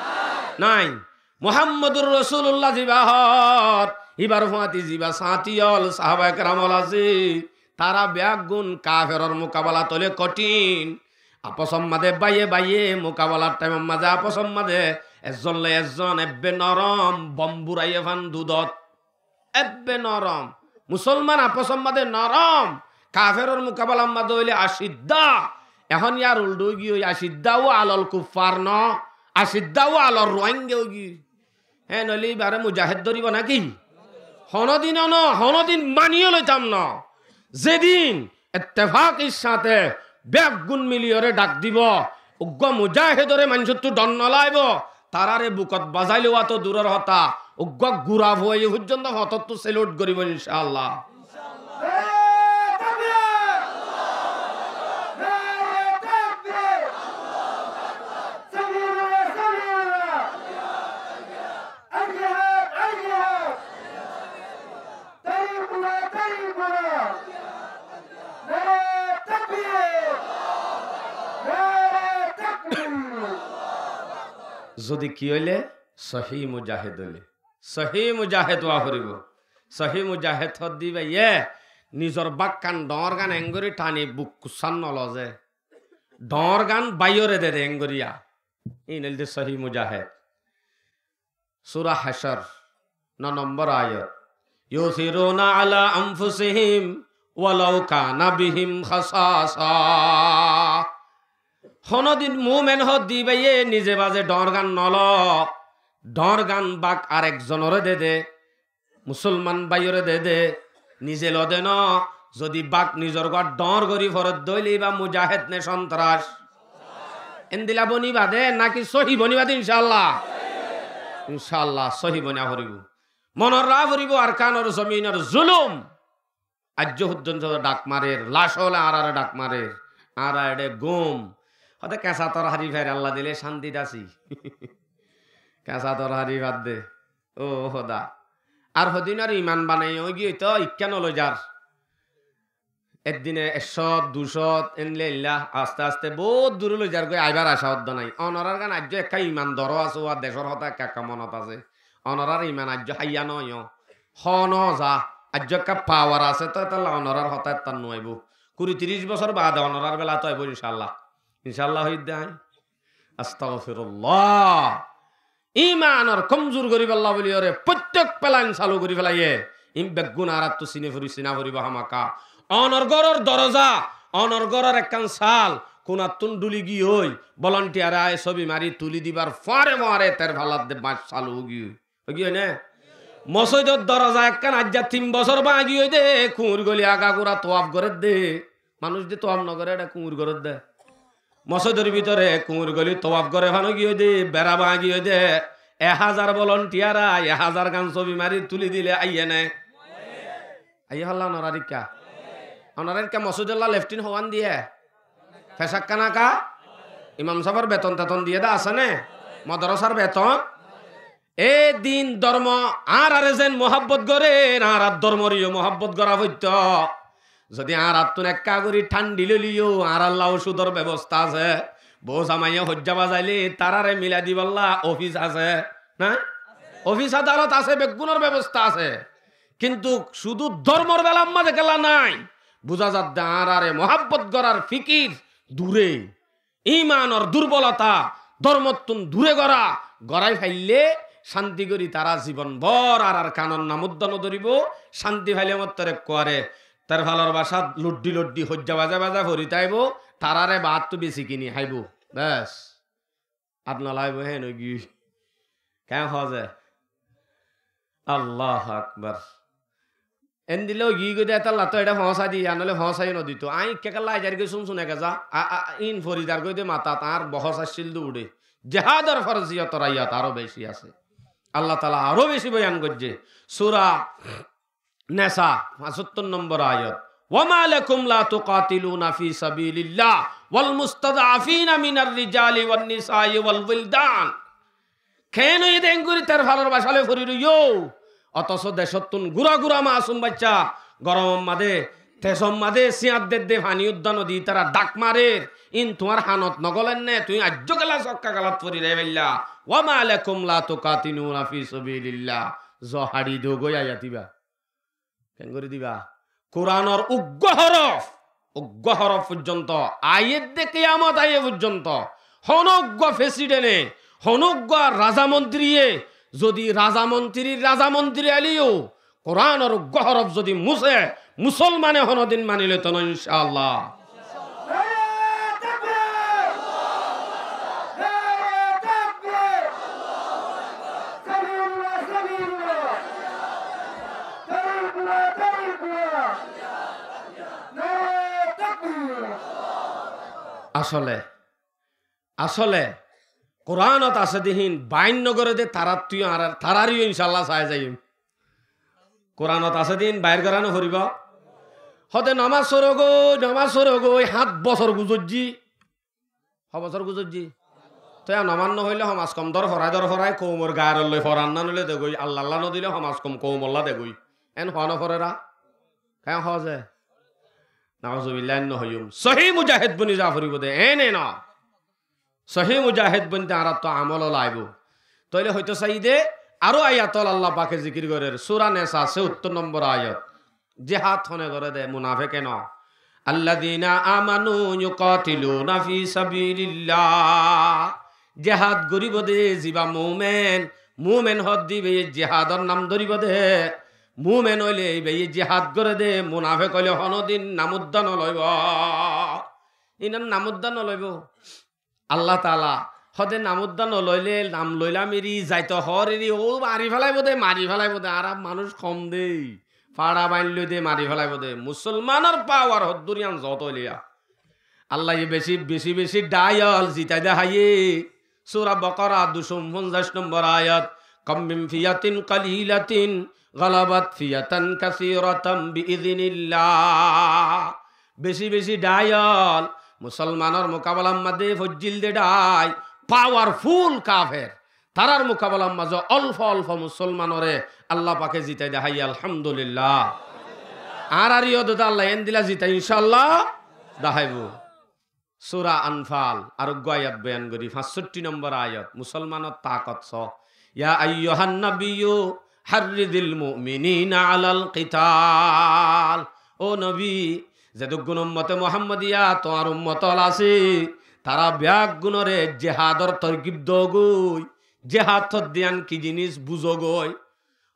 Nai. Muhammodur Rosulullah ziba hoór, íbar fúañti ziba sáñti ól, sahabaye keram ól asé, tará beggún kaferor mukabelat óile kothin. Afosor mazé báiye báiye mukabelar thaimor mazé afosor mazé ezzon loi ezzon ebbe norom, bom buraiyé fán dudot. Ebbe norom. Musolman afosor mazé norom. Kaferor mukabelar mazé óile ashidda. Ehón yar uldha óigiyoi, ashidda u alal kuffar no. Ashidda u alal Ruáingga óigiyoi. Hé, noile íbare mujahed dóribo náki? Honódin no, honódin maniyó loitam no. Zedin ettefakir sáñte beggún miliyóre dhak dibo, uggúa mujahedore maincóttu dhor no laibo, taráre bukot bazai lowa to duror hotá, uggúa gura fuaye foijjonto fotóttu selot goribo, incállah. Zodi ki óile? Sohí mujahed óile. Sohí mujahed ówa foribo. Sohí mujahed hoddé íbaye nizor bákkan dhoóñrgan engori thani buk kussán noloze. Dhoóñrgan báiyore dede engoriya. Íin óilde sohí mujahed. Sura Hacar, no nombor ayat. يؤثرون على أنفسهم ولو كان بهم خصاصة. Honódin mumen hoddé íbaye nize baze dhoóñrgan nolo. Dhoóñrgan bák arek zonore dede. Musolman báiyore dede, nize lode no, zodi bák nizor gúa dhoóñr gori foredde óile íba mujahed ne sontrac? Endila boniba de náki sohí boniba de, incállah? Incállah, sohí boniya foribo. Monot raká foribo Arkanor zominor zulum. Aijjó foijjonto dhak marer, lac óle añárare dhak marer, añára eçe gúm. Hode keñsa torhari fair, Allah dile cántit así. Keñsa torhari fadde. Ó Hoda. Ar hodinor iman banaiye óigiyoi to ikká noloizar. Eddine ekcót, ducót, endilla endilla aste aste bout dure loizargoi, aibar acá oddo nai. Onorargan aijjó ekká iman doro asé, uá decór hotá ekká ekká monot asé. Onorar iman aijjó háiya noó. Hono za, aijjó ekká pawar asé to, étalla onorar hotá ettán nuaibó. Kuri tiríc bosór baade onorar bela to aibó, incállah. Incállah hoiyé de añí. Astagfirullah. Imanor komzur goríballa buliyóre fottek pelan salu gorí felaiye. Iín beggún añáráttu sine fori, sina foribo hámaka. Onor góror doroza, onor góror ekkán sál, kunattún dhúli giyói, bolontiyare aái sóbi mari tulí dibar fuáñre fuáñre terfalar de bañc salu ói giyói. Ói giyói né? Mosóidor doroza ekkán aijja tin bosór bañgi ói de, kuñir goli agagura towaf gorér de. Manúic de towaf nogoré, eçé kuñir gorér de. Mosóidor bútore kuñir goli towaf goré fán ói giyói de, bera bañgi ói de. Ek házar bolontiyar aái ek házar gán sóbi mari tulí dile aiyé né? Aiyé falla onorar ikká? Onorar ikká mosóidolla leftin hoán diyé? Fecákkána ká? Imam sáfor beton teton diyé de asé né? Modorosar beton? E din dormo añárare zeén muhábbot gorér, añárar dormoreyó muhábbot gorá foittó. Zodi añárattún ekká gorí thándi loileyo, añárallá ocúdor bebosta asé. Bou zamaiye hoijja bazaile tarare milai dibálla ofis asé, na? Ofis adalot asé, beggúnor bebosta asé. Kintu cúdu dormor belar mazé kiyólla nái. Buzá zadde añárare muhábbot gorár fikir dure. Imanor durbolota dormottún dure gorá, gorái faille cánti gorí tará zibon bór añárar kanor nam uddá nodoribóu, cánti faile mottor ekkuare terfalor bacát loddi loddi hoijja bazai bazai fori táibou, taráre baattú besi kini háibou. Bes. Ar nolaibóu héen ói giyói. Keén hoó ze? Allahu Akbar. Endilla ói giyói de, étalla to eçé foóñsai diya, noóile foóñsai nodito. Aññí ikká kiyólla aizar goi cúm cúm ek eza, a, a, íin fori zar goi de matat, añár bohós accíl de uçé. Jehádor forziyotor ayat aró beci asé. Allah taala aró beci boyan goijjé. Sura Nesa, fañsottor nombor ayat. وما لكم لا تقاتلون في سبيل الله والمستضعفين من الرجال والنساء والولدان. Keén óiye de engorí terfalor bacá loi fori roiyó? Otoso decóttun gura gura masum bacca goromor mazé, tesor mazé siñat dedde, faní uddá nodi, tará dhak marer. Íin tuáñr hanot nogóler né? Tuñí aijjó kiyólla sokka galat fori raifailla. وما لكم لا تقاتلون في سبيل الله. Zo haçi dogói aiyat íba. Keéngorí diba? Kuranor uggúa horof, uggúa horof foijjonto, aiyér de kiyamot aiyé foijjonto, honó uggúa fesidhene, honó uggúa razamontriye, zodi razamontriyor razamontri aileyó, Kuranor uggúa horof zodi musé, musolmane honódin mani loito no, incá Allah. Nare takbir! Nare takbir! Samiyullah, samiyullah! Tarikbullah, tarikbullah! Nare takbir! Asóle, asóle, Kuranot asé de híin bair nogoré de, taráttú añárar, taráre yó incá Allah sai zaiyum. Kuranot asé de híin bair gorá noforibó. Hode nomás forogói, nomás forogói, háñt bosór guzoijjí. Hó bosór guzoijjí? Toi ar nomás nofoille homaz kom dór forai, dór forai, koumor gairor loi foran na noile degói, Allalla nodile homaz kom koumolla degói. Eén hoó noforer? Keén hoó ze? Nauzubillah, eén nohoiyum. Sohí mujahed boni za foribó de, eén eén. Sohí mujahed bonite añárattú amol ol aibó. Tóile hoitó saiyí de, aró ayat ol Allah pake zikir gorér, Sura Nesa, sewottor nombor ayat. Jihad hone goré de, munafeke no. الذين آمنوا يقاتلون في سبيل الله. Jihad goríbo de ziba mumen, mumen hoó de íbaye jihador nam dóribo de. Mumen óile íbaye jihad goré de, munafek óile honódin nam uddá noloibó. Iín nam uddá noloibó. Allah taala hóde nam uddá noloile, nam loilam eri, zaito hoór eri, óu mari felaibó de, mari felaibó de, añára manúic hom de, fara bain loi de, mari felaibó de. Musolmanor pawar hoddúr yián zot óile yó. Allaye beci, beci, beci dhaiyol zitai de háiye. Sura Bokora ducó unfonzaic nombor ayat. كم من فئة قليلة غلبت فئة كثيرة بإذن الله. Beci beci dhaiyol musolmanor mukabelar mazé foijjíl de dhai, powerful kafer. Tarár mukabelar mazé olfo olfo musolmanore Allah pake zitai de háiye, alhamdulillah. Añárar yó de Allah endilla zitai incállah deháibo. Sura Anfal, areggúa ayat boyan gorí, fañssoittí nombor ayat, musolmanor takot só. يا أيها النبي حرض المؤمنين على القتال. Ó nobi, zedúkkun ummote Muhammodiya tuáñr ummot ól asé, tará beggúnore jihador torgib dogói, jihad hoddé yián ki jinis buzogói.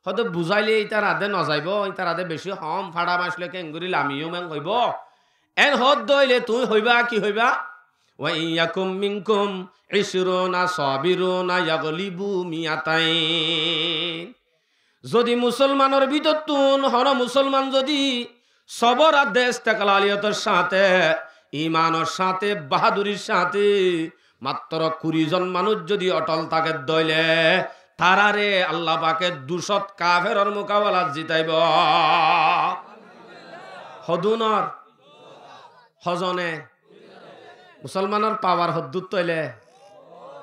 Hóde buzáile ítara de nozaibó, ítara de beci hom, fáça mac loi kengorí lamiyum en hoibó. En hoódde óile tuñí hoibá, ki hoibá? "Wa in yakum minkum ishruna sabiruna yaglibu miyatain." Zodi musolmanor bútottún hono musolman zodi sobor ar de isteklaliyotor sáñte, imanor sáñte, bahadurir sáñte mattro kuri zon manúc zodi otol táke dóile, tarare Allah pake ducót kaferor mukabelat zitaibó. Hodunor? Hozone? Musolmanor pawar hoddúr tóile?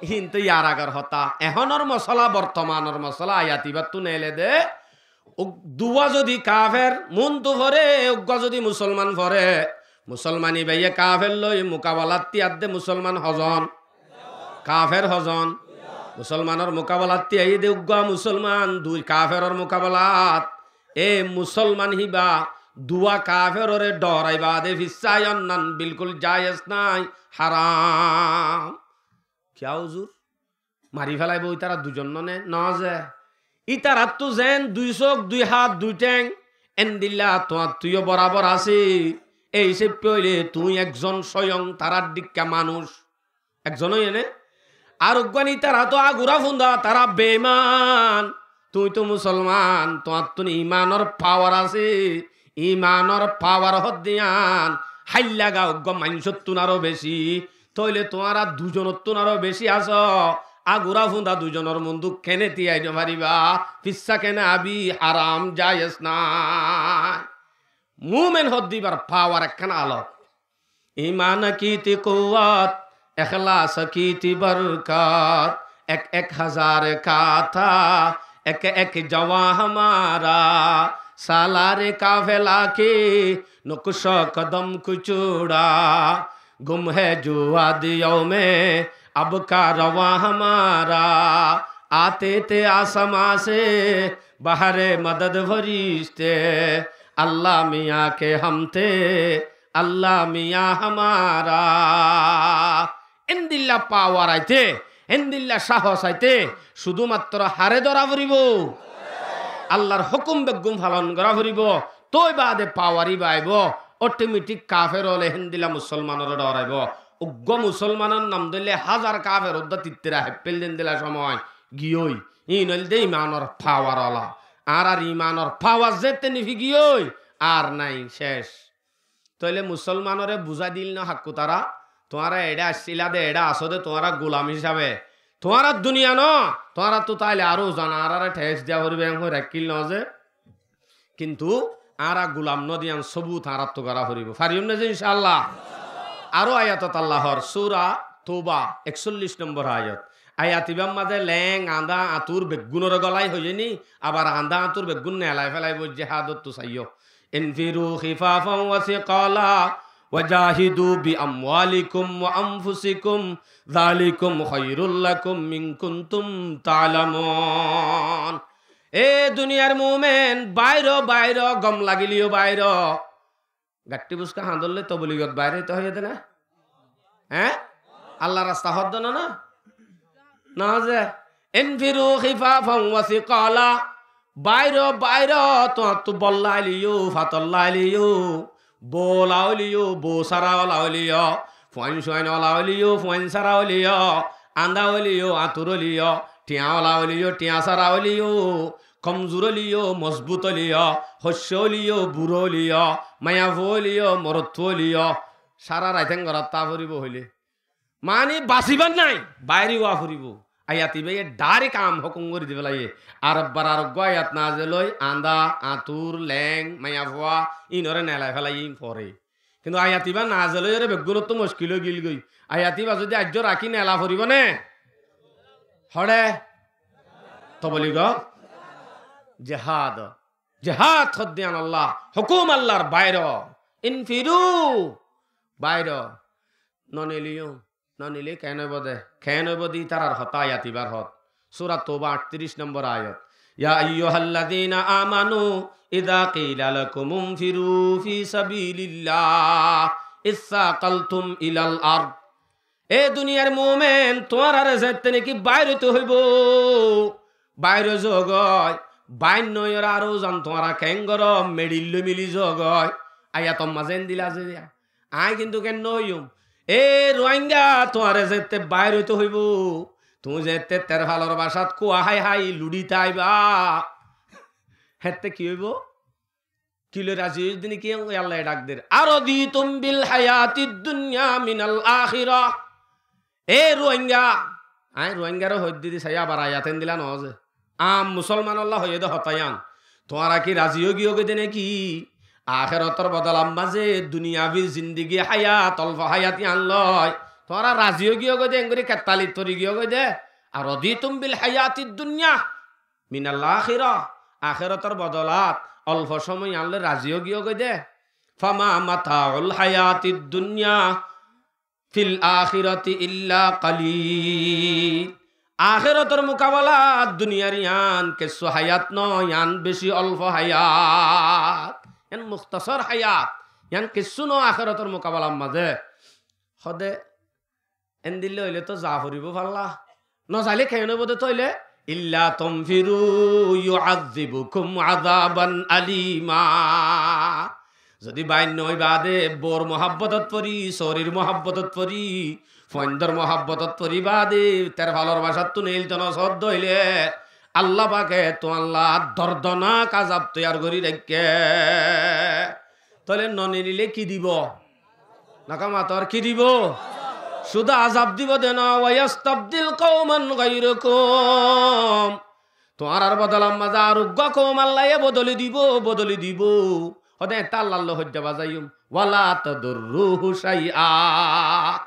Híntu yar agor hotá. Ehónor mosola, bortomanor mosola, ayat ibáttu neele de. Ug-, duwá zodi kafer muúntu fore, uggúa zodi musolman fore, musolman ibáye kafer loi mukabelat tiyar de musolman hozon? Kafer hozon? Musolmanor mukabelat tiyar de uggúa musolman, dui kaferor mukabelat. E musolman híba duwá kaferore dhorai baade fissá aiyon nan bilkul jayes nái, haram. Kiyá huzur? Mari felaibó ítara duizon none? Noze. Ítarattú zeén dui sók, dui hát, dui théng, endilla tuáñttú yó borabor asé. Ei hísafe óile tuñí ekzon soyong tarár dhikka manúc. Ekzon óiye né? Ar uggúa ni, tará tó agura funda, tará beiman. Tuñí tó musolman, tuáñttún imanor pawar asé. Imanor pawar hoddé yián háilla ga uggúa maincóttun aró beci. Tóile tuáñra duizonottún aró beci asó. Agura funda duizonor mundu kene tiyai no fariba? Fissá kene abi? Haram, jayes nái. Mumen hoddé íbar pawar ekkán alot. ایمان کی تھی قوت، اخلاص کی تھی برکت، ایک ایک ہزار کا تھا، ایک ایک جواں ہمارا، سالار قافلہ کی نقش قدم کو چھوڑا، گم ہے جو وادیوں میں اب کارواں ہمارا، آتے تھے آسماں سے بہر مدد فرشتے، اللہ میاں کے ہم تھے، اللہ میاں ہمارا۔ Endilla pawar aite, endilla sáhos aite, cúdumattro haré dóra foribó? Allar hókum beggún falon gorá foribó. Tói baade pawar íba aibó, otometik kafer óle héndilla musolmanore dhoraibó. Uggúa musolmanor nam dóille házar kafer uddá tittira heppel de héndilla cómoi giyói. Íin óilde imanor pawar ola. Añárar imanor pawar zeéñtte nifi giyói, ar nái, céc. Tóile musolmanore buzái dil no hákku tará, tuáñra eçé accíla de, eçé asó de, tuáñra gulam hísabe. Tuáñra duniya no, tuáñrattú táile aró zan añáráre thes diya foribó, en hoi raikkíl no ze. Kintu añára gulam no de yián sobut añárattú gorá foribó. Fariyum né ze, incállah? Aró ayatot Allah hoór, Sura Touba, ekcóllic nombor ayat. Ayat ibár mazé leng, añdá, añtur beggúnore golai hoiyé ni, abar añdá, añtur beggún nelai felaibó, jehadottú saiyó. انفروا خفافا وثقالا وجاهدوا بأموالكم وأنفسكم ذلكم خير لكم إن كنتم تعلمون. E duniyar mumen, bairó, bairó, gom lagileyó bairó. Gattí buska hañdólle toboligot bairó óito hoiyé de na? Eé? Allar rasta hoódde no na? No ze. انفروا خفافا وثقالا. Bairó, bairó, tuáñttú bol laileyó, fator laileyó, bou ola óileyó, bou sára ola óileyó, fuain suain ola óileyó, fuain sára óileyó, añdá óileyó, añtur óileyó, thiañ ola óileyó, thiañ sára óileyó, komzur óileyó, mozbut óileyó, hoiccá óileyó, burá óileyó, maiyafua óileyó, morotfua óileyó, sára rait héng gorátta foribó hoilé. Mani basibár nái, bairé ówa foribó. Ayat ibáye dháirek am hókum gorí di felaiyé. Ar ebbar areggúa ayat nazel ói, añdá, añtur, leng, maiyafua, íinoré nelai felaiyé, íin fore. Kintu ayat ibá nazel óiyore beggúnottú muckil ói gilgói. Ayat ibá zodi aijjó rakí nela foribó né? Hoçé? Toboligot? Jehadot. Jehad hoddé yián Allah, hókum Allar, bairó. انفروا. Bairó. Noneliyó. Noneliyó keén óibo de? Keén óibo de ítarar hotá ayat ibár hoór. Sura Touba añctiric nombor ayat. يا أيها الذين آمنوا إذا قيل لكم انفروا في سبيل الله اثاقلتم إلى الأرض. E duniyar mumen, tuáñrare zeéñtte niki bair óito hoibó, bair ói zogói, Báin noóiyoré aró zan tuáñra keén goró, meçil loi mili zogói. Ayator mazé endilla asé de. Aññí kintu keén noóiyum. E Ruáinga, tuáñre zeéñtte baáir óito hoibóu, tuñí zeéñtte terfalor bacát kúa hái hái luçí táiba, héñtte ki óibou? Ki loi razi óiyo de né ki? Allaye dhak der, أرضيتم بالحياة الدنيا من الآخرة. E Ruáinga, aññí Ruáingaré hoóidde de saiyó, abar ayat endilla noó ze. Aam musólmanolla hoiyé de hotá yían. Tuáñra ki razi ói giyógoi de né ki? Akérotor bodolat mazé duniyabí zindigi hayat, olfo hayat yían loi tuáñra razi ói giyógoi de, engorí kettalit fori giyógoi de. أرضيتم بالحياة الدنيا من الآخرة. Akérotor bodolat olfo cómoi yían loi razi ói giyógoi de. فما متاع الحياة الدنيا في الآخرة إلا قليل. Akérotor mukabalat duniyar yían kessú hayat noó, yían beci olfo hayat. Yían muktasor hayat. Yían kessú noó akérotor mukabalar mazé. Hode, endilla óile to za foribóu falla. Nozaile keén óibo de tóile? إلا تنفروا يعذبكم عذابا أليما. Zodi báin noói baade, bóur muhábbotot fori, sórir muhábbotot fori, fuaindor muhábbotot fori baade, terfalor bacáttun eilto nosoódde óile, Allah pake tuáñlla dordonak azab toiyar gorí raikké. Tóile noneilé ki dibo? Noka mator, ki dibo? Cúda azab dibo de noó, ويستبدل قوما غيركم. Tuáñrar bodolar mazé ar uggúa koum Allaye bodoli dibo, bodoli dibo. Hode eéñtte Allar loi hoijja bazaiyum. ولا تضروه شيئا.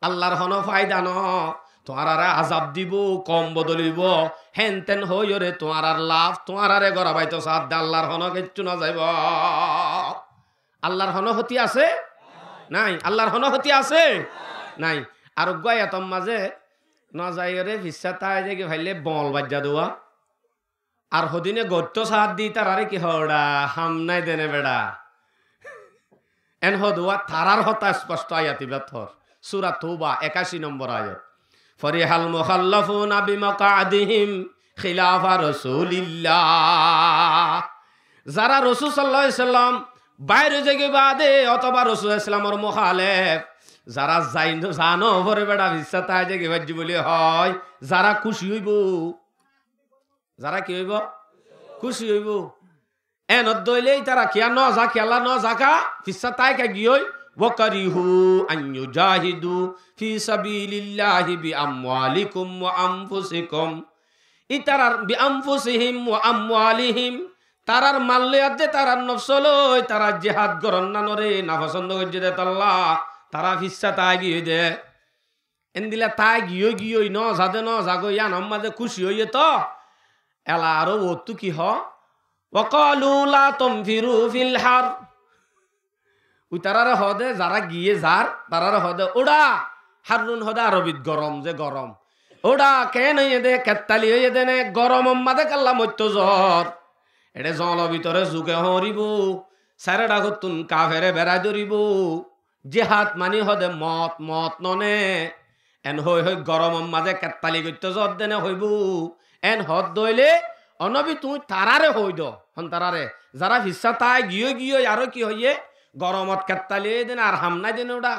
Allar honó faida noó. Tuáñrare azab dibo, koum bodolibo. Hénten hoóiyoré tuáñrar laf, tuáñrare gorabaito saádde Allar honó kiccú nozaibou. Allar honó hóti asé? Nái. Allar honó hóti asé? Nái. Ar uggúa ayator mazé, nozaiyóre fissá tái zegi faille boñl baijja dua. Ar hodine goittó saádde ítararé ki hoó, ham nái de né beça. En hodua tarar hotá sposto ayat ibát hoór. Sura Touba, ekaci nombor ayat. فرح المخلفون بمقعدهم خلاف رسول الله. Zará Rosul sallallahu alaihi wasallam báir ói zagói baade otóba Rosul sallallahu alaihi wasallamor muhálef, zará zai, za no fore beça fissá tái zagói faijjí buli hoó, zará kúci óibou. Zará ki óibou? Kúci óibou. Enot dóile ítara kiyá noza, kiyálla nozaká, fissá táika giyói, وكرهوا أن يجاهدوا في سبيل الله بأموالهم وأنفسهم. Ítarar, بأنفسهم وأموالهم, tarár mal loi adde tarár nofs loi tará jihad goron nanoré nafosóndo goijjé dé tolla, tará fissá tái giyói dé. Endilla tái giyói giyói nozadé nozagói yíanor mazé kúci óiye toó. Ela aró uottú ki hoó? وقالوا لا تنفروا في الحر. Ui taráre hoó dé, zará giyé zar, taráre hoó dé, uçá, harrun hoó dé Arobit gorom, ze gorom. Uçá, keén óiye dé, kettali óiye dé né, goromor mazé kalla moittó zor. Eçé zolor bútore zuke hoñribóu, sairó dhakottún kafere berái doribóu. Jihad mani hoó dé moot, moot noné. En hoói hoói goromor mazé kettali goittó zodde né hoibóu. En hoódde óile, ó nobi tuñí taráre hoóido, hon taráre, zará fissá tái giyói giyói aró ki hoiyé, goromot kettali óiye dé né ar ham nái dé né uçá.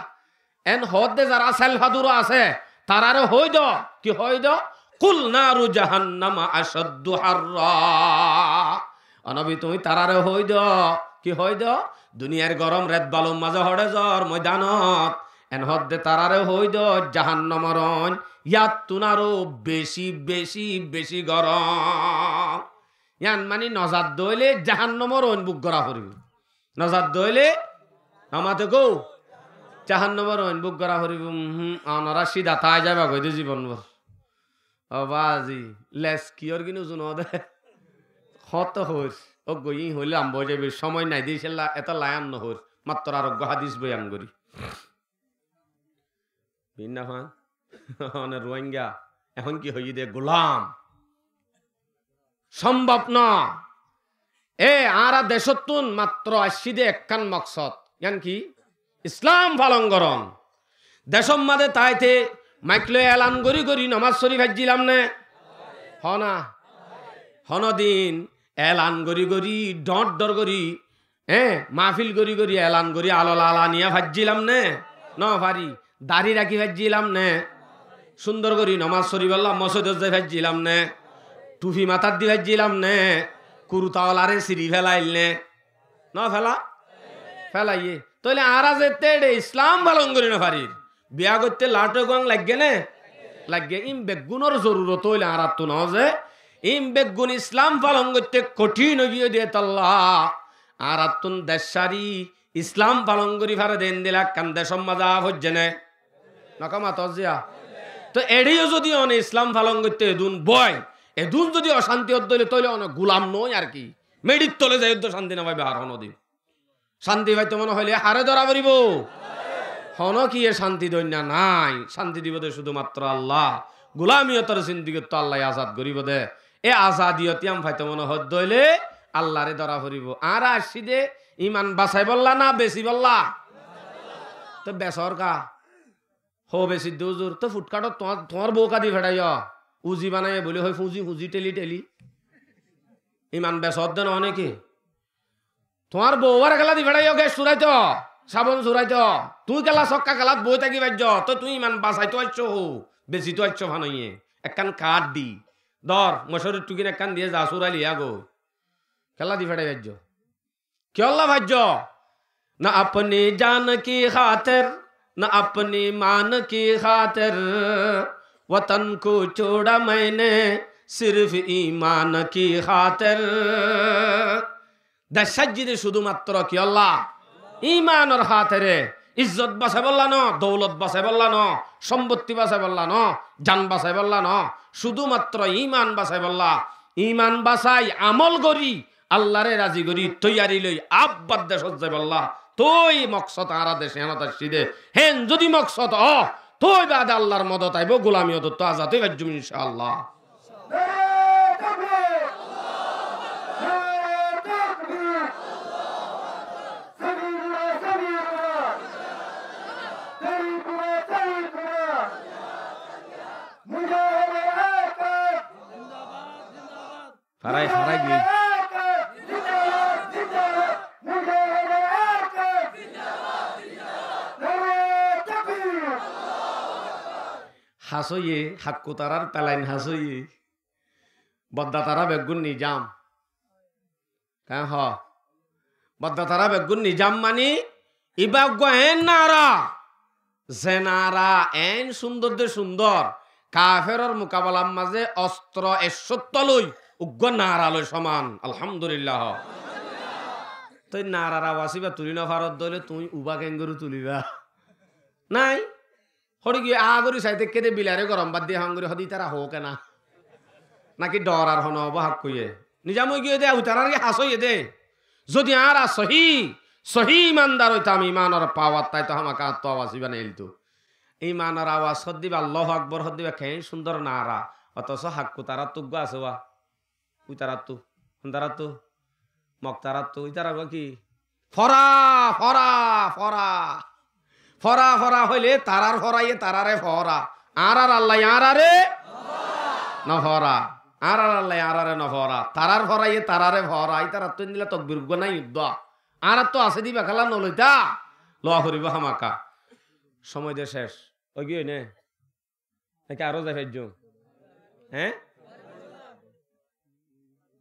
En hoódde zará selfaduro asé, taráre hoóido, ki hoóido? قل نار جهنم أشد حرا. Ó nobi, tuñí taráre hoóido, ki hoóido? Duniyair gorom ret balur mazé hoçé zor moidanot. En hoódde taráre hoóido, jahannomor oin, yáttun aró beci, beci, beci gorom. Yían mani nozadde óile jahannomor oin buk gora foribóu. Nozadde óile, amate gó, jahannomor oin buk gora foribóu. Uhum, onora cida tái zaiba goi dé zibon bor. Ó bazi, les kiyór gin uzu no dé. Hoto hoir, ó goi hoile lamba ói zaibo, somoi nai dé, icálla eto layan no hoir. Mattor ar uggwá hadis boyan gori. Binna fan? One Ruáinga, ehón ki hoiyé dé gulam. Sombob no. E, añára decóttun matro aiccí dé ekkán moksod. Yían ki? Islam falon goron. Decór mazé táite maik loi elan gorí gorí nomás fori faijjílam né? Hoó na. Honodin Elan gorí gorí, dhoóñr dhoóñr gorí, eé, maáfil gorí gorí, elan gorí, alol alaniya faijjílam né? Nofari. Dari rakí faijjílam né? Cúndor gorí nomás foríbolla mosóidot zai faijjílam né? Thufi matát di faijjílam né? Kurta olaré siri félaiyíl né? Noféla? Félaiyé. Tóile añára ze téçe Islám falon gorí nofarír, biya goitté laço guán laiggé né? Laiggé. Ín beggúnor zorurot óile añárattú noó ze, ín beggún Islám falon goitté kothín óigiyoi de tolla. Añárattún dec cári Islám falon gorí fare de endilla ekkán decór mazé aá foijjé né? Noká mato ziya. Toi eçé yó zodi one Islám falon goitté edún boi, edún zodi ocánti ódde óile, tóile one gulam noói ar ki. Meçir tole zai ódde cánti nofaibo ar honodin. Cánti faito mone hoilé haré dóra foribó? Honókiye cánti doinna nái. Cánti dibó de cúdumattro Allah. Gulamiyotor zindigittú Allaye azad goríbo de. E azadiyot yián faito mone hoódde óile Allaré dóra foribó. Añára aiccí de iman basaibólla ná besibólla? Toi besór ká. Hó besidde húzur, toi futkátot tuáñr, tuáñr bou ká di feçáiyo? Uzi banaiyé buli hoi fuñzi fuñzi theli theli. Iman besódde noó né ki? Tuáñr bouwáre kiyólla di feçáiyo, ges suráito, sabon suráito? Tuñí kiyólla sókka kelát boói táki faijjó? Toi tuñí iman basaitó aiccó hó, besitó aiccó fanoiyé? Ekkán kaád di, dór, mocórir thukin ekkán diyé za, surái liyá goi. Kiyólla di feçái faijjó? Kiyólla faijjó? نہ اپنی جان کی خاطر، نہ اپنی مان کی خاطر، وطن کو چھوڑا میں نے صرف ایمان کی خاطر۔ Dec cáijji de cúdumattro kiyólla? Imanor hátere. Izzot basaibólla noó, doulot basaibólla noó, cómbottí basaibólla noó, jan basaibólla noó, cúdumattro iman basaibólla. Iman basai, amol gorí, Allaré razi gorí, toiyari loi abbar decót zaibólla. Toi moksod añára dec yiánot aiccí de. Héen zodi moksod ó, toi baade Allar modot aibó, gulamiyotottú azad ói faijjum incá Allah. نعرہ تکبیر! نعرہ تکبیر! سمیع اللہ، سمیع اللہ! تریپورہ، تریپورہ! مجاہد حق! Farai, farai giyé. Has óiye, hakku tarár pelain has óiye. Bodda tará beggún nizam. Hé hoó. Bodda tará beggún nizam mani, ibá uggúa eén naara. Ze naara eén cúndor de cúndor, kaferor mukabalar mazé ostro eccótta loi uggúa naara loi soman. Alhamdulillah. Toi naarar awas íba tulí nofaródde óile tuñí ubá keéngorí tulíba? Nái. Hoçé giyé aá gorí sai táikke de bilaré gorom bad diye hon gorí hoó de ítara hoó kena. Náki dhorar hone óibo hakkuye? Nizam ói giyé de, utarar ki has óiye de. Zodi añára sohí, sohí imandar óitam, imanor pawar táito hámaka añáttu awas íba neilto. Imanor awas hoddíba, Allahu Akbor hoddíba, keén cúndor naara. Otoso hakku taráttu uggúa asé wa. Ítarattú, hon taráttu, Mok taráttu, ítara uggúa ki? Fora, fora, fora. Fora, fora hoilé tarár foraye tarare fora. Añárar Allaye añárare nofora. Añárar Allaye añárare nofora. Tarár foraye tarare fora. Ítarattú endilla tokbir uggúa nái uddúa. Añárattú asé de íba kiyólla noloitá? Lowa foribó hámaka. Somoi de cec. Ói giyói né? Náki aró zai faijjum? Hé?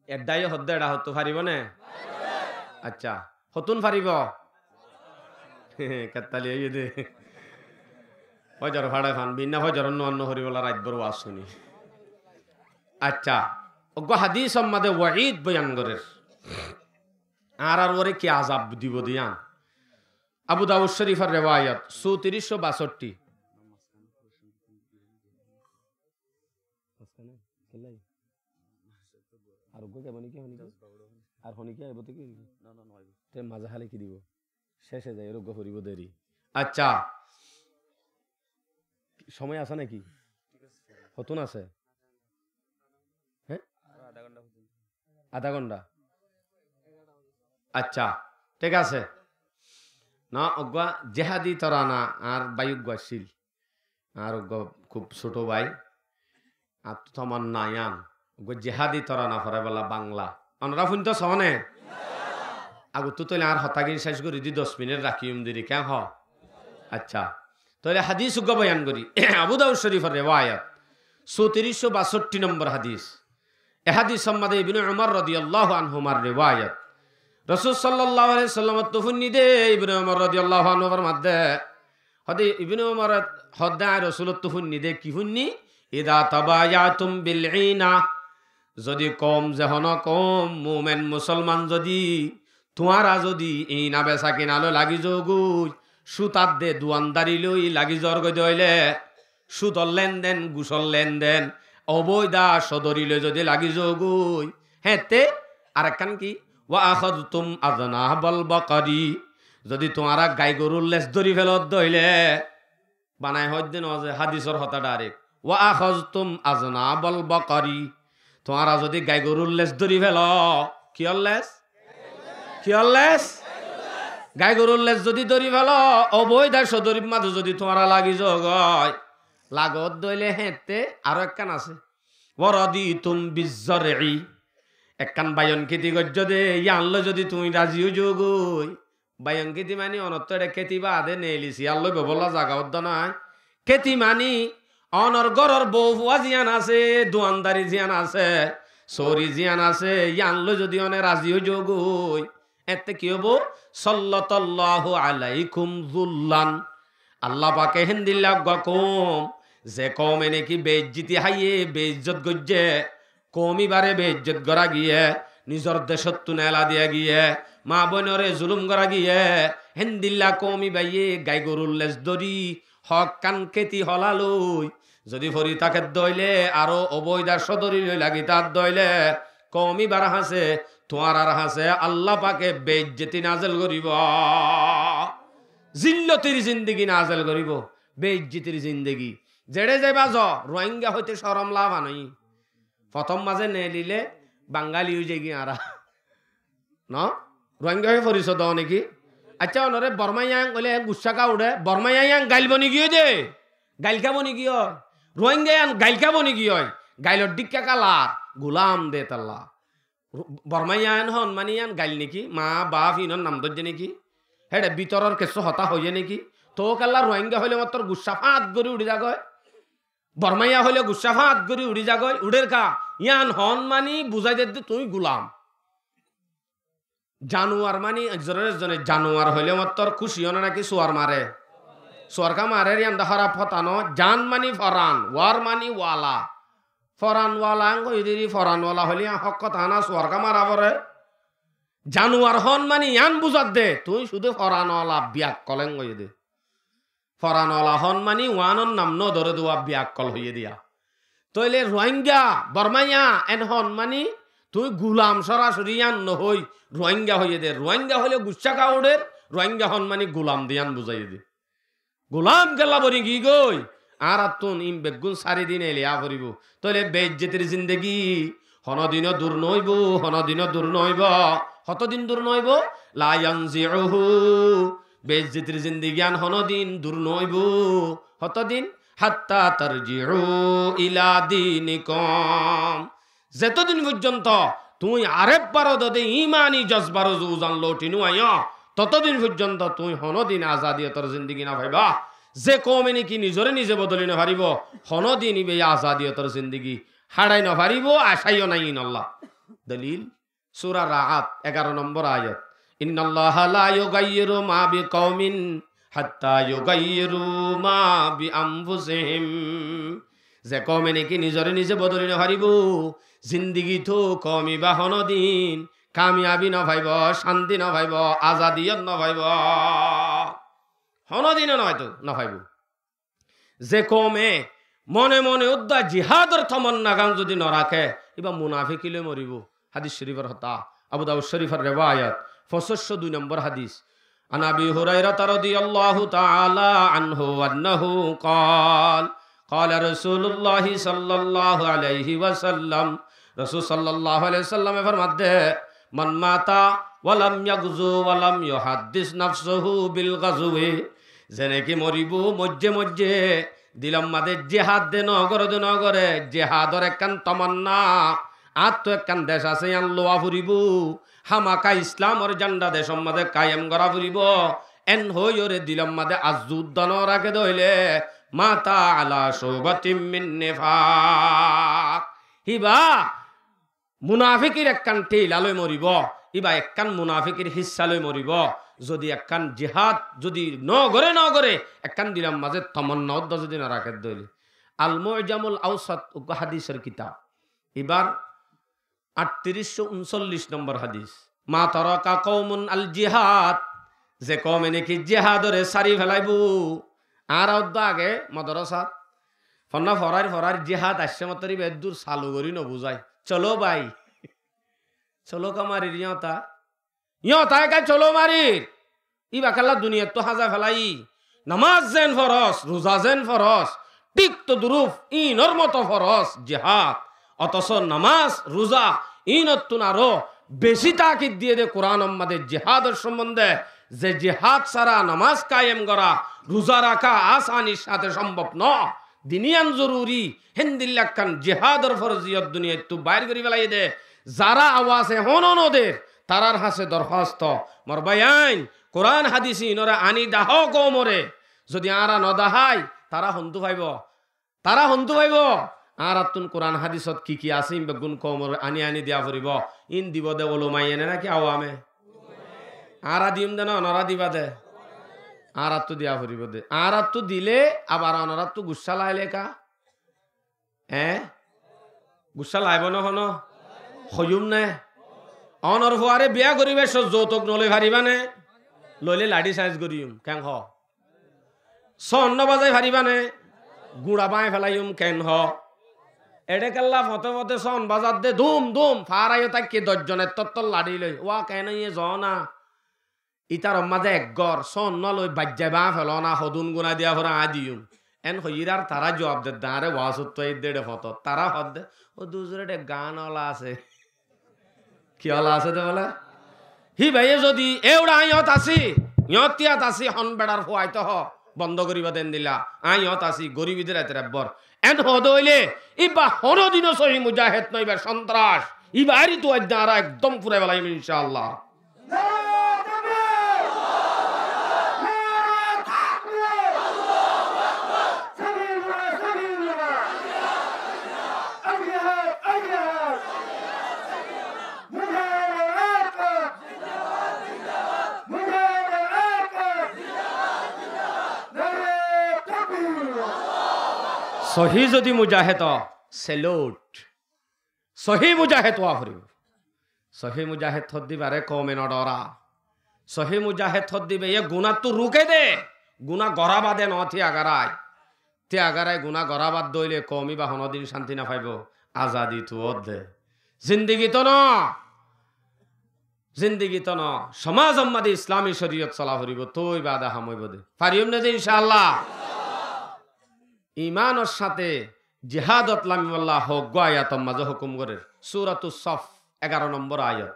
Eddá hoó de, eçé hottú faribó né? Accá, hottún faribó? Kettali óiye de. Fojor façai fan, binná fojor onno onno foribólla rait bór waz fúni. Accá, uggúa hadísor mazé waid boyan gorér. Añárar uore ki azab dibo de yián. Abu Dawud Córifor rewayat, sótiríc cót basottí. Ar uggúa kiyá, honikiyá, honikiyá? Ar honikiyá aibó to ki? Te mazé háli ki dibo? Céce zai ar uggúa foribó deri. Accá. Somoi asé náki? Hottún asé? Hé? Adá gonthá? Accá, thík asé. No, uggúa jihadi torana añár bái uggúa accíl. Añár uggúa kúb cóto bái. Añáttu tomanna yián. Uggúa jihadi torana foráibolla Bangla. Onorá fúinto soóne? Agottú tóile añár hotágin céc gorí di, doc minit rakíyum deri, keén hoó? Accá. Tóile hadís uggúa boyan gorí. Abu Daud Córifor rewayat. Sótirícco basótti nombor hadís. E hadís sommade Ibne Umar rodiyalláhu anhumar rewayat. Rosúl sollalláhu aláihi wasallamottu fúinni dé, Ibne Umar rodiyalláhu anhu formadde. Hóde Ibne Umar hódde aññí Rosúlottu fúinni dé, ki fúinni? Iza tabayatum bil ina. Zodi koum, ze honó koum, mumen musolman zodi, tuáñra zodi ina besa kina loi lagi zogói, cútadde duandari loi lagi zogói dé óile, cúdor lenden, gucor lenden, oboida codori loi zodi lagi zogói, héñtte arekkán ki? Wa akhaztum aznabal bakari, zodi tuáñra gai gorur les dóri felodde óile, banai hoóidde noó ze, hadisor hotá dairek. Wa akhaztum aznabal bakari. Tuáñra zodi gai gorur les dóri felo, kiyór les? Kiyór les? Gai gorur les zodi dóri felo, oboida codorir mazé zodi tuáñra lagi zogói, lagódde óile héñtte aró ekkán asé. Wa raditum bizzar'i. Ekkán bayon kéti goijjó dé, yían loi zodi tuñí razi ói zogói, bayon kéti mani onottú eçé kéti baade neeli siyar loi bobolla zaga uddá nái. Kéti mani onor góror bou fua ziyán asé, duandari ziyán asé, sóori ziyán asé, yían loi zodi one razi ói zogói, étte ki óibo? Sallatalláhu aláikum zullan. Allah pake héndilla uggúa koum, ze koume neki beizzoti háiye, beizzot goijjé, koum íbare beizzot gorá giyé, nizor decóttu neela diya giyé, maa boinoré zulum gorá giyé, héndilla koum íbaye gai gorur les dóri hókkán kéti hola loi zodi fori tákedde óile, aró oboida codori loi lagi tákedde óile, koum íbar hañsé, tuáñrar hañsé Allah pake beizzoti nazel goríbo. Zillotir zindegi nazel goríbo, beizzotir zindegi. Zeçé zaiba zo, Ruáinga hoité corom laf anoi. Fottóm mazé neelile Bangali ói zaigói añára. No? Ruáinga hoi foriso do neki? Accá, onore Bormaiya hoile guccá ka uçé, Bormaiya yián gail boni giyói de. Gail ká boni giyói? Ruáinga yián gail ká boni giyói? Gailor dhíkka kalar, gulam de tolla. Ru-, Bormaiya en hon mani yián gail neki? Maa, baf inor nam dóijje neki? Héçe bítoror kessú hotá hoiyé neki? Tóu kella Ruáinga hoile mottor guccá fáñt gorí uçí zagói. Bormaiya hoile guccá fáñt gorí uçí zagói, uçér ká? Yián hon mani buzái der de tuñí gulam. Januar mani ekzonor ekzone januar hoile mottor kúci ó na naki suar mare? Suar ká marer, yián de hóraf hotá no. Jan mani foran, war mani wala. Foran wala en hoiyé de, foran wala hoile yián hók hotá na, suar ká mara fore. Januar hon mani yián buzar de, tuñí cúde foran wala biyakkol en hoiyé de. Foran wala hon mani uánor nam no dóre de, uá biyakkol hoiyé de yián. Tóile Ruáinga, Bormaiya en hon mani tuñí gulam sorasori yián no hoi, Ruáinga hoiyé de. Ruáinga hoile guccá ka uçér, Ruáinga hon mani gulam de yián buzaiyé de. Gulam kella boni giyói? Añárattún in beggún sári di neeli aá foribó. Tóile beizzotir zindegi honodino dur noóibo, honodino dur noóibo. Hotodin dur noóibo? La yanzi'uhu. Beizzotir zindegi yián honodin dur noóibo. Hotodin? Hatta tarji'u ila dinikum. Zetodin foijjonto tuñí arekbar dóde imani jozbar uzu uzan louthi no aiyó, totodin foijjonto tuñí honodin azadiyotor zindegi no faiba. Ze koume neki nizore nize bodoli no faribó, honodin íbaye azadiyotor zindegi háçai no faribó, acáiyo nai inolla. Dolil, Sura Ra'ad, egaro nombor ayat. Innallaha la yugayyiru ma bi kaumin hatta yugayyiru ma bi anfusihim. Ze koume neki nizore nize bodoli no faribó, zindigit koum íba honodin kamiyabi no faibo, cánti no faibo, azadiyot no faibo, honodino no faibo, no faibo. Ze koume mone mone uddá jihador tomanna gán zodi no raké, íba munafiki loi moribó. Hadis corifor hotá, Abu Daud corifor rewayat, foñsicco dui nombor hadis. An Abi Hurairata radiyallahu ta'ala anhu annahu qal, qala Rasulullah sallallahu alaihi wasallam, Rosul sallallahu alaihi wasallame formadde, man mata wa lam yagzu wa lam yuhaddis nafsahu bil gazwi, ze neki moribó, moijje moijje dilor mazé jihad de no goré, de no goré, jihador ekkán tomanna, Añáttu ekkán dec asé, yián lowa foribó. Hámaka Islamor zenda decor mazé kayem gora foribó. En hoiyóre dilor mazé arzú udda no raké de óile, mata ala shu'batin min nifaq. Híba munafikir ekkán thíla loi moribó, íba ekkán munafikir hissá loi moribó. Zodi ekkán jihad zodi no goré, no goré, ekkán dilor mazé tomonna udda zodi no raké de óile. Al Mu'jamul Awsat uggwá hadisor kitab. Íbar añçtiríc cót uncollic nombor hadis. Ma taraka qawmun al jihad, ze koume niki jihadore sári felaibó. Añára udda age modorosat fonná foráir foráir jihad aiccé mottor íba eddur salu gorí no buzái. Cholo bái, cholo ka marir yóta? Yóta eka cholo marir. Íba kalla duniyattú háñza felai. Namás zen foros, ruza zen foros, thík todrúf ínor moto foros jihad. Otoso namás, ruza ínottún aró beci takid diyé de Kuranor mazé jihador sombonde, ze jihad sára namás kayem gora, ruza raká asanir sáte sombob no. Din yián zoruri, héndilla ekkán jihador forziyot duniyaittú bair gorí felaiyé de. Zará awase hono no der, tarár hañsé dorhósto, mor báiyain, Kuran hadis ínore aní dahó koumore. Zodi añára no dahái, tará hontú faibó? Tará hontú faibó? Añárattún Kuran hadisot ki ki asé, ín beggún koumore aní aní diya foribó. Ín dibó de olomaye ne náki awame? Añára diyum de ná onorá diba de? Añárattú diya foribó de. Añárattú dile abar onoráttu guccá laile ka? Eé? Guccá laibó né hono? Hoiyúm né? Onor fuaré biyá goríbar cót zoutok no loi faribá né? Loilé laçí sañs goríyum, keén hoó? Sóon no bazai faribá né? Guñça báñgi felaiyúm, keén hoó? Eçé kella foté foté sóon bazar dé dúm dúm, faáraiyó táikke doc zon ettór ettór laçí loi. Wá, keén óiye, zoó na. Ítaror mazé ek gór sóon no loi baijjá báñgi feló na, hodún guná diya fore aññí diyum. Eén hoiyír ar tará juab der de, añáre waásottú aiyér de éçe fotót. Tará hoódde, ó duzur, éçe gaán ola asé. Ki ola asé de bóle? Híbayé zodi éuça aññí yót así, yót tiyat así, hon beçar fuaitó hoó, bondó goríba de endilla, aññí yót así, goríbi de raitor ebbór. Eén hoóde óile, íba honódinó sohí mujahed no, íba sóntras. Íba añári tuaidde añára ekdóm furai felaiyum incáallah. نعرهٔ تکبیر! نعرهٔ تکبیر! الله اکبر! سمیع الله، سمیع الله! الجهاد، الجهاد! مجاهدین آزاد! مجاهدین آزاد! نعرهٔ تکبیر! Sohí zodi mujahed ó, salute. Sohí mujahed ówa foribó. Sohí mujahed hoddé íbaré koume no dhora. Sohí mujahed hoddé íbayé gunáttú ruké de, guná gorá bade no, tíyagarái. Tíyagarái guná gorá bad dóile koum íba honódin cánti no faibó. Azadi tuwódde. Zindigit no. Zindigit no. Somazor mazé Islami coriyot sola foribó, tói bade ham óibo de. Fariyum né de incáallah? Imanor sáte jihadot lamibólla hoggúa ayator mazé hókum gorér. Suratus Saff, egaró nombor ayat.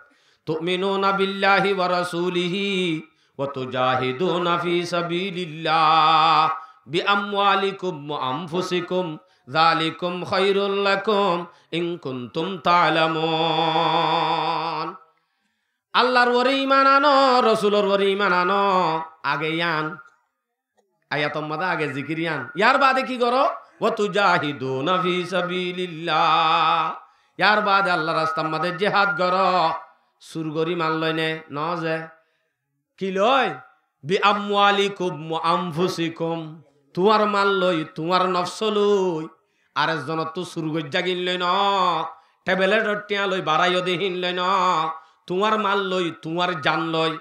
تؤمنون بالله ورسوله وتجاهدون في سبيل الله بأموالكم وأنفسكم ذلكم خير لكم إن كنتم تعلمون. Allar uore iman ano, Rosulor uore iman ano, age yián. Ayator mazé age zikir yián. Yar baade ki goró? وتجاهدون في سبيل الله. Yar baade Allar rastar mazé jihad goró. Sur gorí mal loi né? No ze. Ki loi? بأموالكم وأنفسكم. Tuáñr mal loi, tuáñr nofs loi. Ar ekzonottú sur goijjá gín loi no, thebelétor thiañ loi baraiyó de hín loi no, tuáñr mal loi, tuáñr jan loi.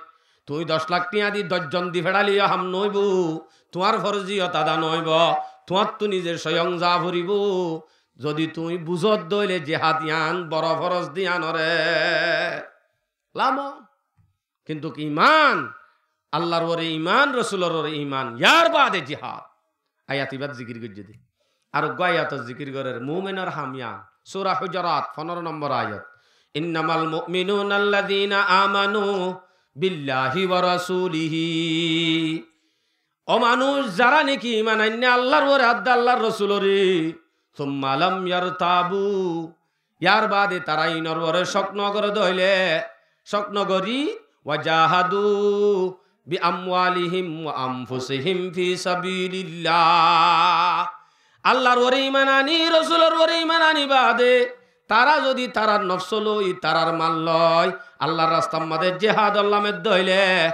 Tuñí doc lak thiañ di doc zon di feçáileyó ham no óibo, tuáñr forziyot ada no óibo, tuáñttu nize soyong za foribó. Zodi tuñí buzódde óile jihad yián boro foroz de yiánoré lamo. Kintu iman, Allar uore iman, Rosulor uore iman, yar baade jihad. Ayat ibát zikir goijjé de. Ar uggúa ayatot zikir gorér, mumenor ham yián. Sura Hujurat, fondoro nombor ayat. إنما المؤمنون الذين آمنوا بالله ورسوله. Ó manúic, zará niki iman ainné Allar uore, ar de Allar Rosuloré, ثم لم يرتابوا, Yar baade tará inor uore cók no goré dé óile, cók no gorí, "Wa jahadu bi amwalihim wa anfusihim fi sabilillah." Allar uore iman aní, Rosulor uore iman aní baade, tará zodi tarar nofs loi, tarar mal loi, Allar rastar maze jihad gorí lameddé óile,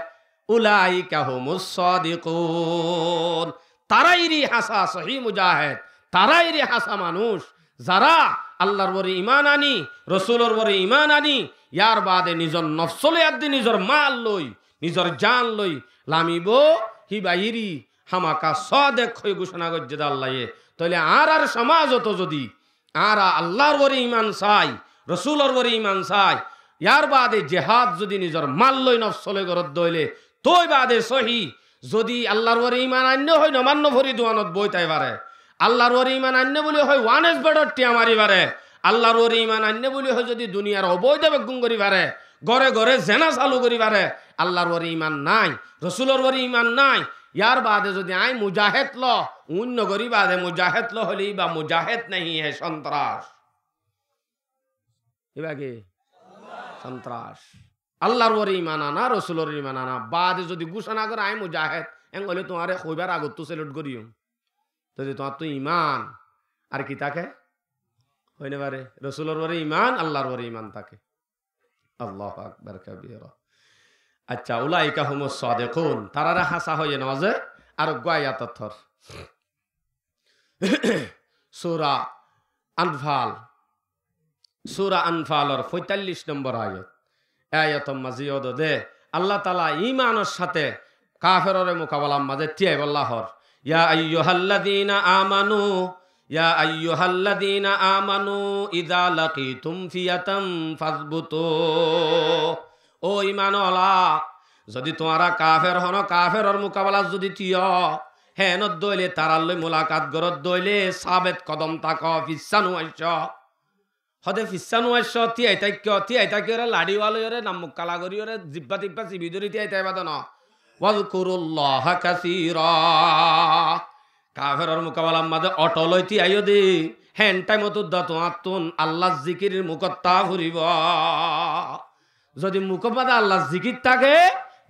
"Ulaika humus sadiqun." Tará iri háñsa sóhi mujahed, tará iri háñsa manúc, zará Allar uore iman aní, Rosulor uore iman aní, yar baade nizor nofs loi adde nizor mal loi, nizor jan loi lamibo, híba iri hámaka sodek hoi gucona goijjé dé Allaye. Tóile añárar somazot zodi añára Allar uore iman sai, Rosulor uore iman sai, yar baade jihad zodi nizor mal loi nofs loi goródde óile, tói baade sóhi, zodi Allar uore iman ainné hoi nomas no fori duanot boi tái fare, Allar uore iman ainné buli hoi wanes bedor thiañ mari fare, Allar uore iman ainné buli hoi zodi duniyar oboidé beggún gorí fare, góre góre zena salu gorí fare, Allar uore iman nái, Rosulor uore iman nái, yar baade zodi añí mujahed lo, uñno gorí baade mujahed lo óile íba mujahed nahi, e sontrac. Íba ki? Sontrac. Allar uore iman ana, Rosulor iman ana baade zodi gucona goré añí mujahed, en óile tuáñre hoibar agottú selot goríyum. Zodi tuáñttu iman ar ki táke? Hoi no fare. Rosulor uore iman, Allar uore iman táke. Allahu akbar kabira. Accá, "Ulaika humus sadiqun", tarare háñsa hoiye no ze, ar uggwá ayat ottór. Sura Anfal, Sura Anfalor foitallic nombor ayat. E ayator maze yó de, Allah Taala imanor sáte kaferore mukabalar maze tiyaibolla hoór, "Ya ayyuhallazina amanu, ya ayyuhallazina amanu, iza laqitum fi'atan fasbutu." Ó iman ola, zodi tuáñra kafer, hono kaferor mukabalat zodi tiyo, hénot dóile, tarar loi mulakat gorót dóile, sabet kodom táko, fissá nuaiccó. Hode fissá nuaiccó, tiyai táikko, tiyai táikko re laçi waloiyore, nammuk kala goríyore, zibba tibba sibi dóri tiyai táiba de no. Wazkurullaha kasira. Kaferor mukabalar maze otol ói tiyaiyó de, hén thaimot udda tuáñttun Allar zikir mukot táa foribo. Zodi mukor maze Allar zikir táke,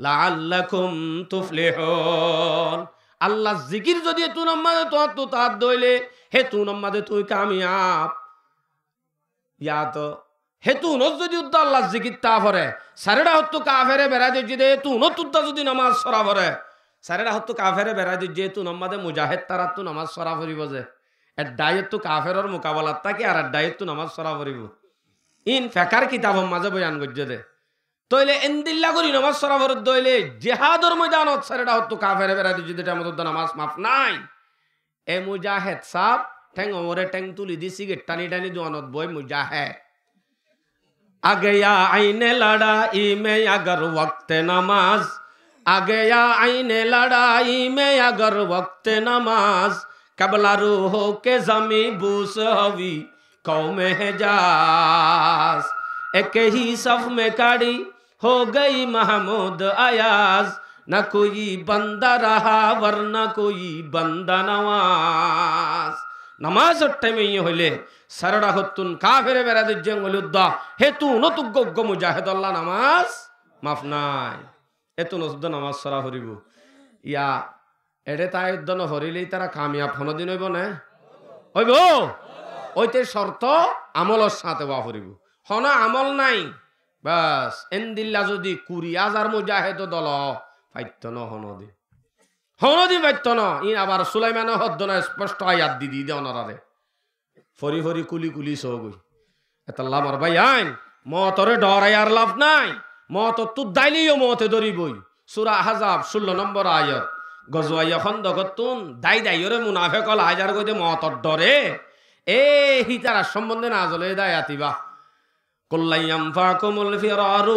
la'allakum tuflihun. Allar zikir zodi hétunor maze tuáñttu táa dóile, hétunor maze tuñí kamiyab. Yáto, hétunot zodi udda Allar zikir táa fore, sairó dhákottú kafere berai doijjé de, hétunot udda zodi nomaz fora fore, sairó dhákottú kafere berai doijjé, hétunor maze mujahed tarattú nomaz fora foribo ze. Ek dháiyottú kaferor mukabalat táki ar ek dháiyottú nomaz fora foribo. Ín fekar kitabor maze boyan goijjé de. Tóile endilla gorí nomaz fora foredde óile, jihador moidanot sairó dhákottú kafere berai doijjé de, thaimot udda nomaz maf nái. E mujahed sab, théng omore théng tuli di, sigir thani thani duanot boi mujahed. آ گیا عین لڑائی میں اگر وقت نماز، آ گیا عین لڑائی میں اگر وقت نماز، قبلہ رو ہو کے زمیں بوس ہوئی قوم حجاز۔ ایک ہی صف میں کھڑی ہو گئی محمود ایاز، نہ کوئی بندہ رہا ورنہ کوئی بندہ نواز۔ Nomazor thaim óile, sairó dhákottún kafere berai doijjé engoli udda, hétunot uggwá uggwá mujahedolla nomaz maf nái. Hétunot udda nomaz fora foribo. Yá, eçé tái udda no forile ítara kamiyab honodin óibo né? Óibo? Óite corto amolor sáte ówa foribo. Hono amol nái. Bas, endilla zodi kuri házar mujahedo dolo, faitto no honodin. Honodin faitto no. Ín abar Sulaimane hoddé no, esposto ayat di di de onorare. Fori fori kuli kuli sógoi. Etolla mor báiyain, mootore dhorai ar laf nái. Mootottú dáileyo moote dóriboi. Sura Ahzab, cullo nombor ayat. Gozuwaye Hondokottún dái dáiyore munafek ókkol aizar goi de mootor dhore. E hítarar sombonde nazol óiye de ayat ibá. قل لن ينفعكم الفرار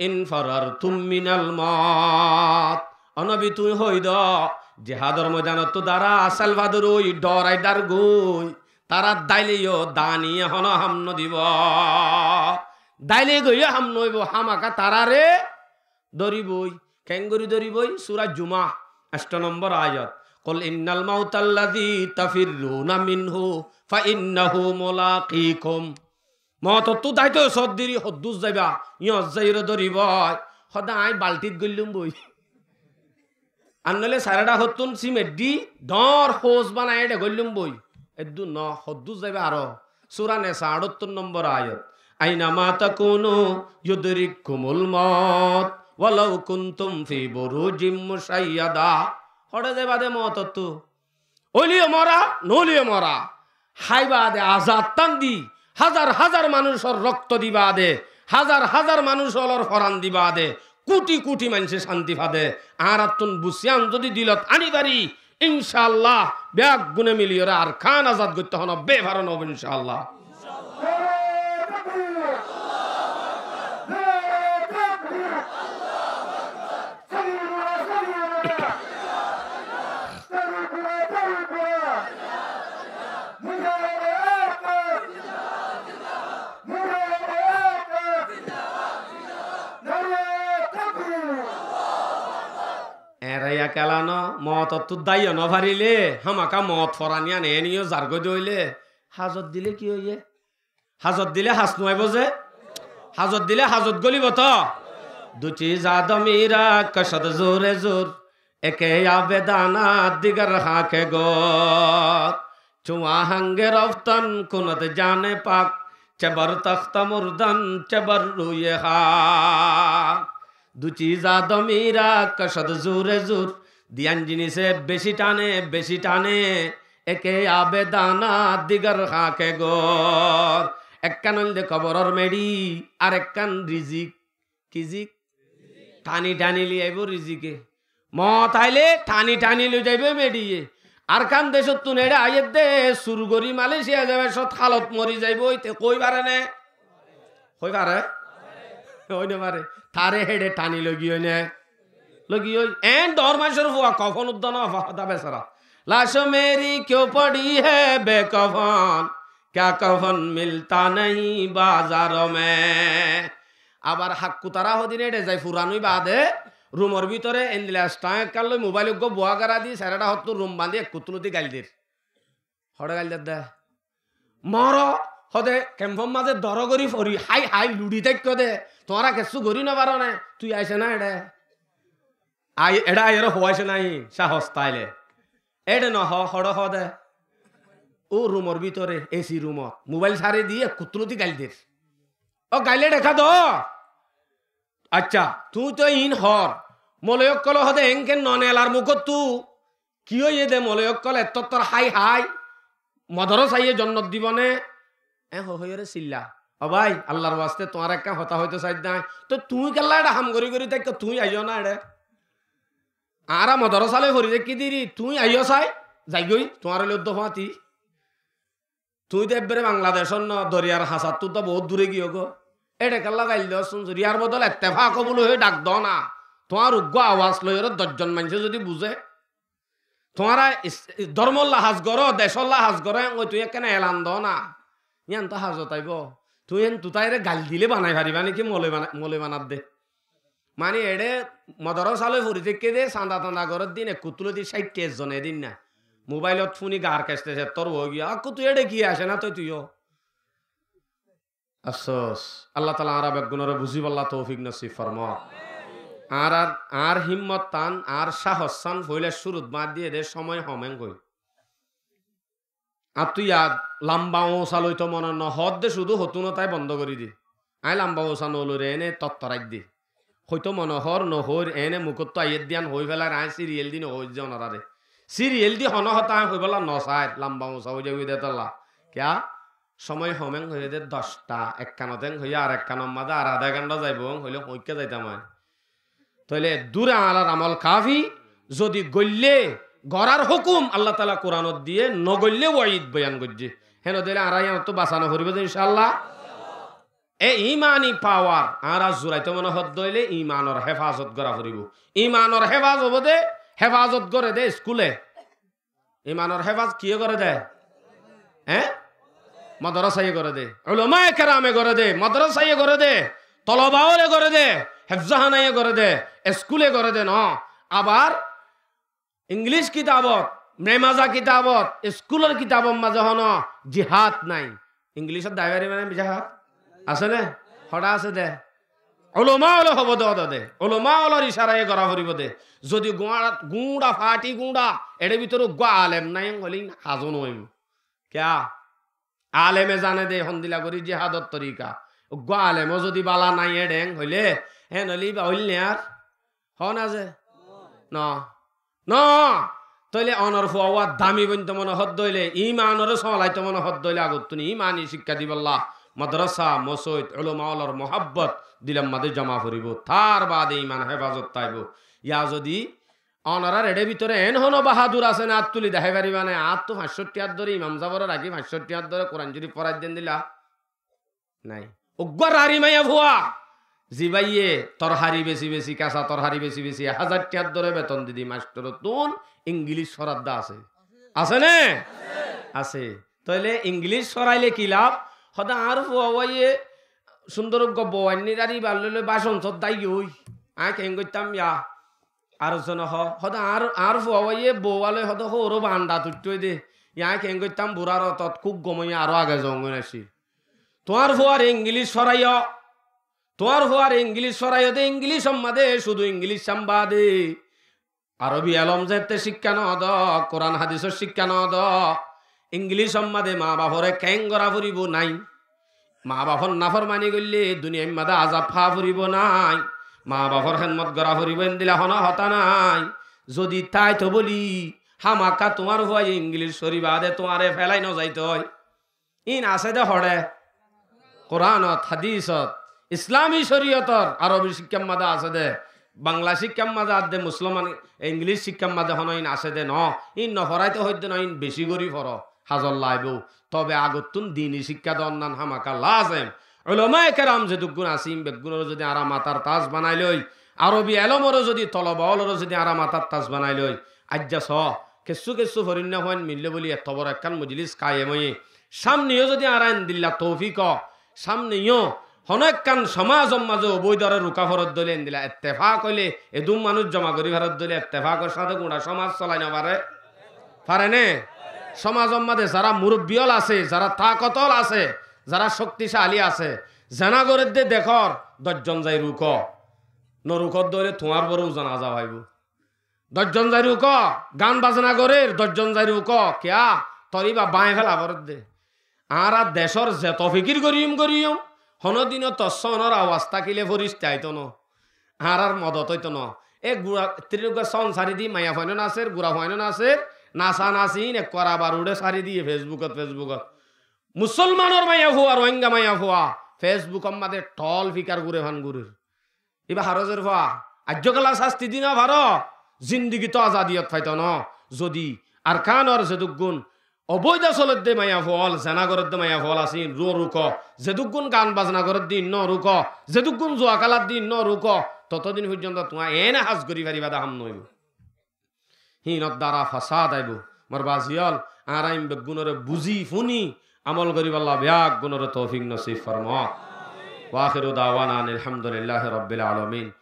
إن فررتم من الموت. Ó Nobi, tuñí hoi do, jihador moidanottú tará selfador ói dhorai dár goi, tará dáileyo daniye hono ham no dibo. Dáilegoyo ham no óibo, hámaka taráre dóriboi. Keéngorí dóriboi? Sura Juma, ancto nombor ayat. قل إن الموت الذي تفرون منه فإنه ملاقيكم. Mootottú dáito sóddiri hoddúr zaiba, yíñot zaiyóre dóribo. Hoóde aññí balthít goillúm boi. Ar noóile sairá dhákottún simet di dhoóñr hoós banaiyé dhegoillúm boi. Eddúr noó, hoddúr zaiba aró. Sura Nesa añçáttor nombor ayat. أينما تكونوا يدرككم الموت ولو كنتم في بروج مشيدة. Hoçé zaiba de mootottú. Óileyó mora, noóileyó mora. Háiba de azar tán di, házar házar manúicor rokto diba de, házar házar manúicolor foran diba de, kuthi kuthi maincé cánti fa de. Añárattún busiyan zodi dilot aní fari, incáallah, beggúne miliyóre Arkan azad goittó honó befaro noóibo, incáallah. Eñra yá kiyólla no, mootottú dáiyo nofarilé, hámaka moot foran yían eéne yó zargói de óile, hazot dilé ki óiye? Hazot dilé has nuaibó ze? Hazot dilé hazot gólibo to? دو چیز آدمی را کشد زور زور، یکی آب دانا، دیگر خاک گور. چو آهنگ رفتن کند جان پاک، چه بر تخت مردن، چه بر روی خاک. دو چیز آدمی را کشد زور زور، duwán jinise beci thane, beci thane, یکی آب دانا، دیگر خاک گور. Ekkán óilde koboror meçi, ar ekkán rizik. Ki zik? Thani thani loi aibó rizike. Moot aile thani thani loi zaibo meçiye. Arkan decóttun eçé aiyér de, sur gorí Malaysia zaibar cót halot mori zaibo, íte hoi fare né? Hoi fare? Hoi no fare. Tare héçe thani loi giyói né? Loi giyói. Eén dhoóñr maincór fua kofon uddá no fa, hotá besara. لاش میری کیوں پڑی ہے بے کفن، کیا کفن ملتا نہیں بازاروں میں. Abar hakkutara hodin éçe zai furan ói baade rumor bútore endilla estang ekkán loi mobail uggúa buá gera di, sairá dhákottú rum bañdí ekkuttú loti gail der. Hoçé gail der de? Moro, hode, kemfor mazé doro gorí fori, hái hái luçi táikko de, tuáñra kessú gorí no faro né, tui aisé na eçé? Ai, eçé aiyóre hoóaisé nái, sahos táile. Eçé no hoó, hoçé hoó de? Ó rumor bútore, esi rumot, mobail sári di ekkuttú loti gail der. Ó gail eçé ká do? Accá, tuñí to iín hoór, moloi ókkole hoó de eénke no nelar mukóttu. Ki óiye de moloi ókkol ettó ottór hái hái, modorosáye jonnot dibo né? Eén hoói hoóiyore silla. Ó bái, Allar waste tuáñre ekkán hotá hoitó saidde aññí. Toi tuñí kiyólla eçé ham gorí gorí táikko, tuñí aiyó na eçé. Añára modorosá loi fori táikki deri, tuñí aiyó sai, zaigói, tuáñre loi uddúa fáñti. Tuñí de ebbere Bangladecór no, doriyar hañsattú de bout dure giyógoi. Éçe kiyólla gail doó, cúnzur, yar bodole ettefak ó buli hoói dhak doó na. Tuáñr uggúa awas loiyóre doc zon maincé zodi buzé, tuáñra is-, is-, dórmolla has goró, decólla has goró, eén hoi tuñí ekkán elan doó na. Yían to hazot aibó. Tuñí héntu táire gail dile banai faribá né ki moloi bana-, moloi banadde? Mani eçé modorosa loi fori táikke de, sanda tanda gorér din, ekkuttú loti cáiṭṭa ezzon edin na. Mobailot fúni gar kecte cettór ói giyé. Akku tui eçé ki asé na toi tuiyó? Afsós. Allah taala añára beggúnore buzíbolla toufik nosib formok. Añárar, añár hímmot tán, añár cáhos tán foila cúrut bañdí diyé de, cómoi hom enkoi. Añáttu yad lamba uñsa loito mone no hoódde, cúdu hotún otái bondó gorí di. Aññí lamba uñsa no loire eéne tottoráidde. Hoitó mone hoór no hoóir, eéne mukóttu aiyér de yían hoói félair, aññí siriyel di no hoóir ze onoráre. Siriyel di honó hotá aññí hoibólla no saáir, lamba uñsa ói zaigói de tolla. Kiyá? Cómoi hom en hoiyé de doc ta, ekkanot en hoiyé ar ekkanor mazé ar adá gonṭa zaibou en hoilé hoóñikka zaitam aññí. Tóile eddúre añárar amol kafi, zodi goillé gorár hókum Allah taala Kuranot diyé, no goillé waid boyan goijjé. Héno dóile añára yíanottú basa no foribó de incállah. E imani pawar añára zuraitó mone hoó dóile imanor héfazot gora foribó. Imanor héfaz óibo de, héfazot gore de eskule. Imanor héfaz kiyé gore de? Eé? Modorosaye gore de. Ulamaye kerame gore de. Modorosaye gore de. Toloba ókkole gore de. Hefzohanaye gore de. Eskule gore de no. Abar Inglic kitabot, memaza kitabot, eskulor kitabor mazé honó jihad nái. Inglicot dai faribá né jihad? Asé né? Hoçé asé dé? Ulama ókkole hoibó dé, ódde dé. Ulama ókkolor icaraye gorá foribó dé. Zodi guñça, guñça, fathi guñça, ere bútore uggwá alem nai en hoilé hazo no óibo. Kiyá? Aleme zane dé hondilla gorí jihador torika. Uggwá alemo zodi bála nai ere en hoilé, en hoilé íba óil né ar? Hó na ze? No. No. Tóile onor fua uwa dami bointo mone hoó dé óile, imanore solaito mone hoó dé óile, agottún imani cíkka dibolla madrasa, mosóit, ulama ókkolor muhabbot dilor mazé zoma foribó. Tar baade iman hefazot táibo. Yá zodi onorar ere bútore en hono bahadur asé né, át tuli dehái fariba né, át tó fañs cót tiyar dóre imam sábore rakí, fañs cót tiyar dóre Kuran Córif forai dé endilla? Nai. Uggwá rari maiyafua, zibáye torhari besi besi, kesa torhari besi besi, ek házar tiyar dóre beton di di mastorottún Ingilíc foraddé asé. Asé né? Asé. Tóile Ingilíc foraile ki laf? Hoó dé añár fua uwaye cúndor uggwá bou ainní, rari ballói loi bácon sódda giyói. Aññí keén goittám yá? Ar zone hoó, hoó dé añár, añár fua uwaye bou aloi hoó dé hóro banda tuittó dé. Yá aññí keén goittám, burar otot kúb gom óiye, aró age zongói naccíl. Tuáñr fuare Ingilíc foraiyó, tuáñr fuare Ingilíc foraiyó dé, Ingilícor mazé cúdu Ingilíc camba dé. Arobi elóm zeéñtte cíkka no do, Kuran hadisor cíkka no do, Ingilícor mazé maa bafore keén gorá foribó nái? Maa bafor naformani goillé duniyair mazé azab há foribó nái? Maa bafor hédmot gorá foribó, endilla hono hotá nái. Zodi táito bóli hámaka tuáñr fuaye Ingilíc córi baade tuáñre félai no zaitói. Íin asé dé hoçé? Kuranot, hadisot, Islami córiyotor, Arobi cíkkar mazé asé dé. Bangla cíkkar mazé ar dé, Musolman, Ingilíc cíkkar mazé hono íin asé dé no. Íin no foraito hoiddé no, íin beci gorí foro, hazor laibóu. Tobe agottún dini cíkka donnán hámaka lazem. Ulamaye keram zedukkún asé, íin beggúnore zodi añára matar tas banai loi, Arobi elómore zodi, toloba ókkolore zodi añára matar tas banai loi, aijja so, kessú kessú forinna fuain millé bóli etto boro ekkán mojilís kayem óiye, Sámne yó zodi añára endilla toufik ó, sámne yó honó ekkán somazor mazé oboidore ruká foredde óile endilla ettefak óile, edún manúic zoma gorí foredde óile ettefakor sáñte guñça somaz solai no fare? Fare né? Somazor mazé zará murobbi ól asé, zará takot ól asé, zará cókticali asé, zena goredde dekór, doc zon zai rukó. No rukodde óile tuáñr uore uzan aza faibó. Doc zon zai rukó, gan bazna gorér, doc zon zai rukó, kiyá? Tor íba báñgi féla foredde. Añára decór zeto fikir goríyum, goríyum, honódinó tossónor awaz tákile fóricta aitó no. Añárar modot óito no. E gura, tirirugga són sári di maiyafuainón asér, gurafuainón asér, nasa nasi ín ekkuar abar uçé sári diyé Fesbukot, Fesbukot. Musolmanor maiyafua, Rohingya maiyafua, Fesbukor mazé thol fikar gure fan gurir. Íba haró zerfua, aijjó kela sásti di no faro, zindigit azadiyot faito no. Zodi Arkanor zedukkún oboida soledde maiyafua ól, zena goredde maiyafua ól asé, ín no ruko, zedukkún gan bazna goredde ín no ruko, zedukkún zua kéladde ín no ruko, totodin foijjonto tuáñra ene haz gorí fariba de ham no óibo. Híinor dara fasad aibó. Mor bazi ól, añára ín beggúnore buzí fúni amol goríballa beggúnore toufik nosib formó. Wa akhiru dawana anil hamdulillahi rabbil alamin.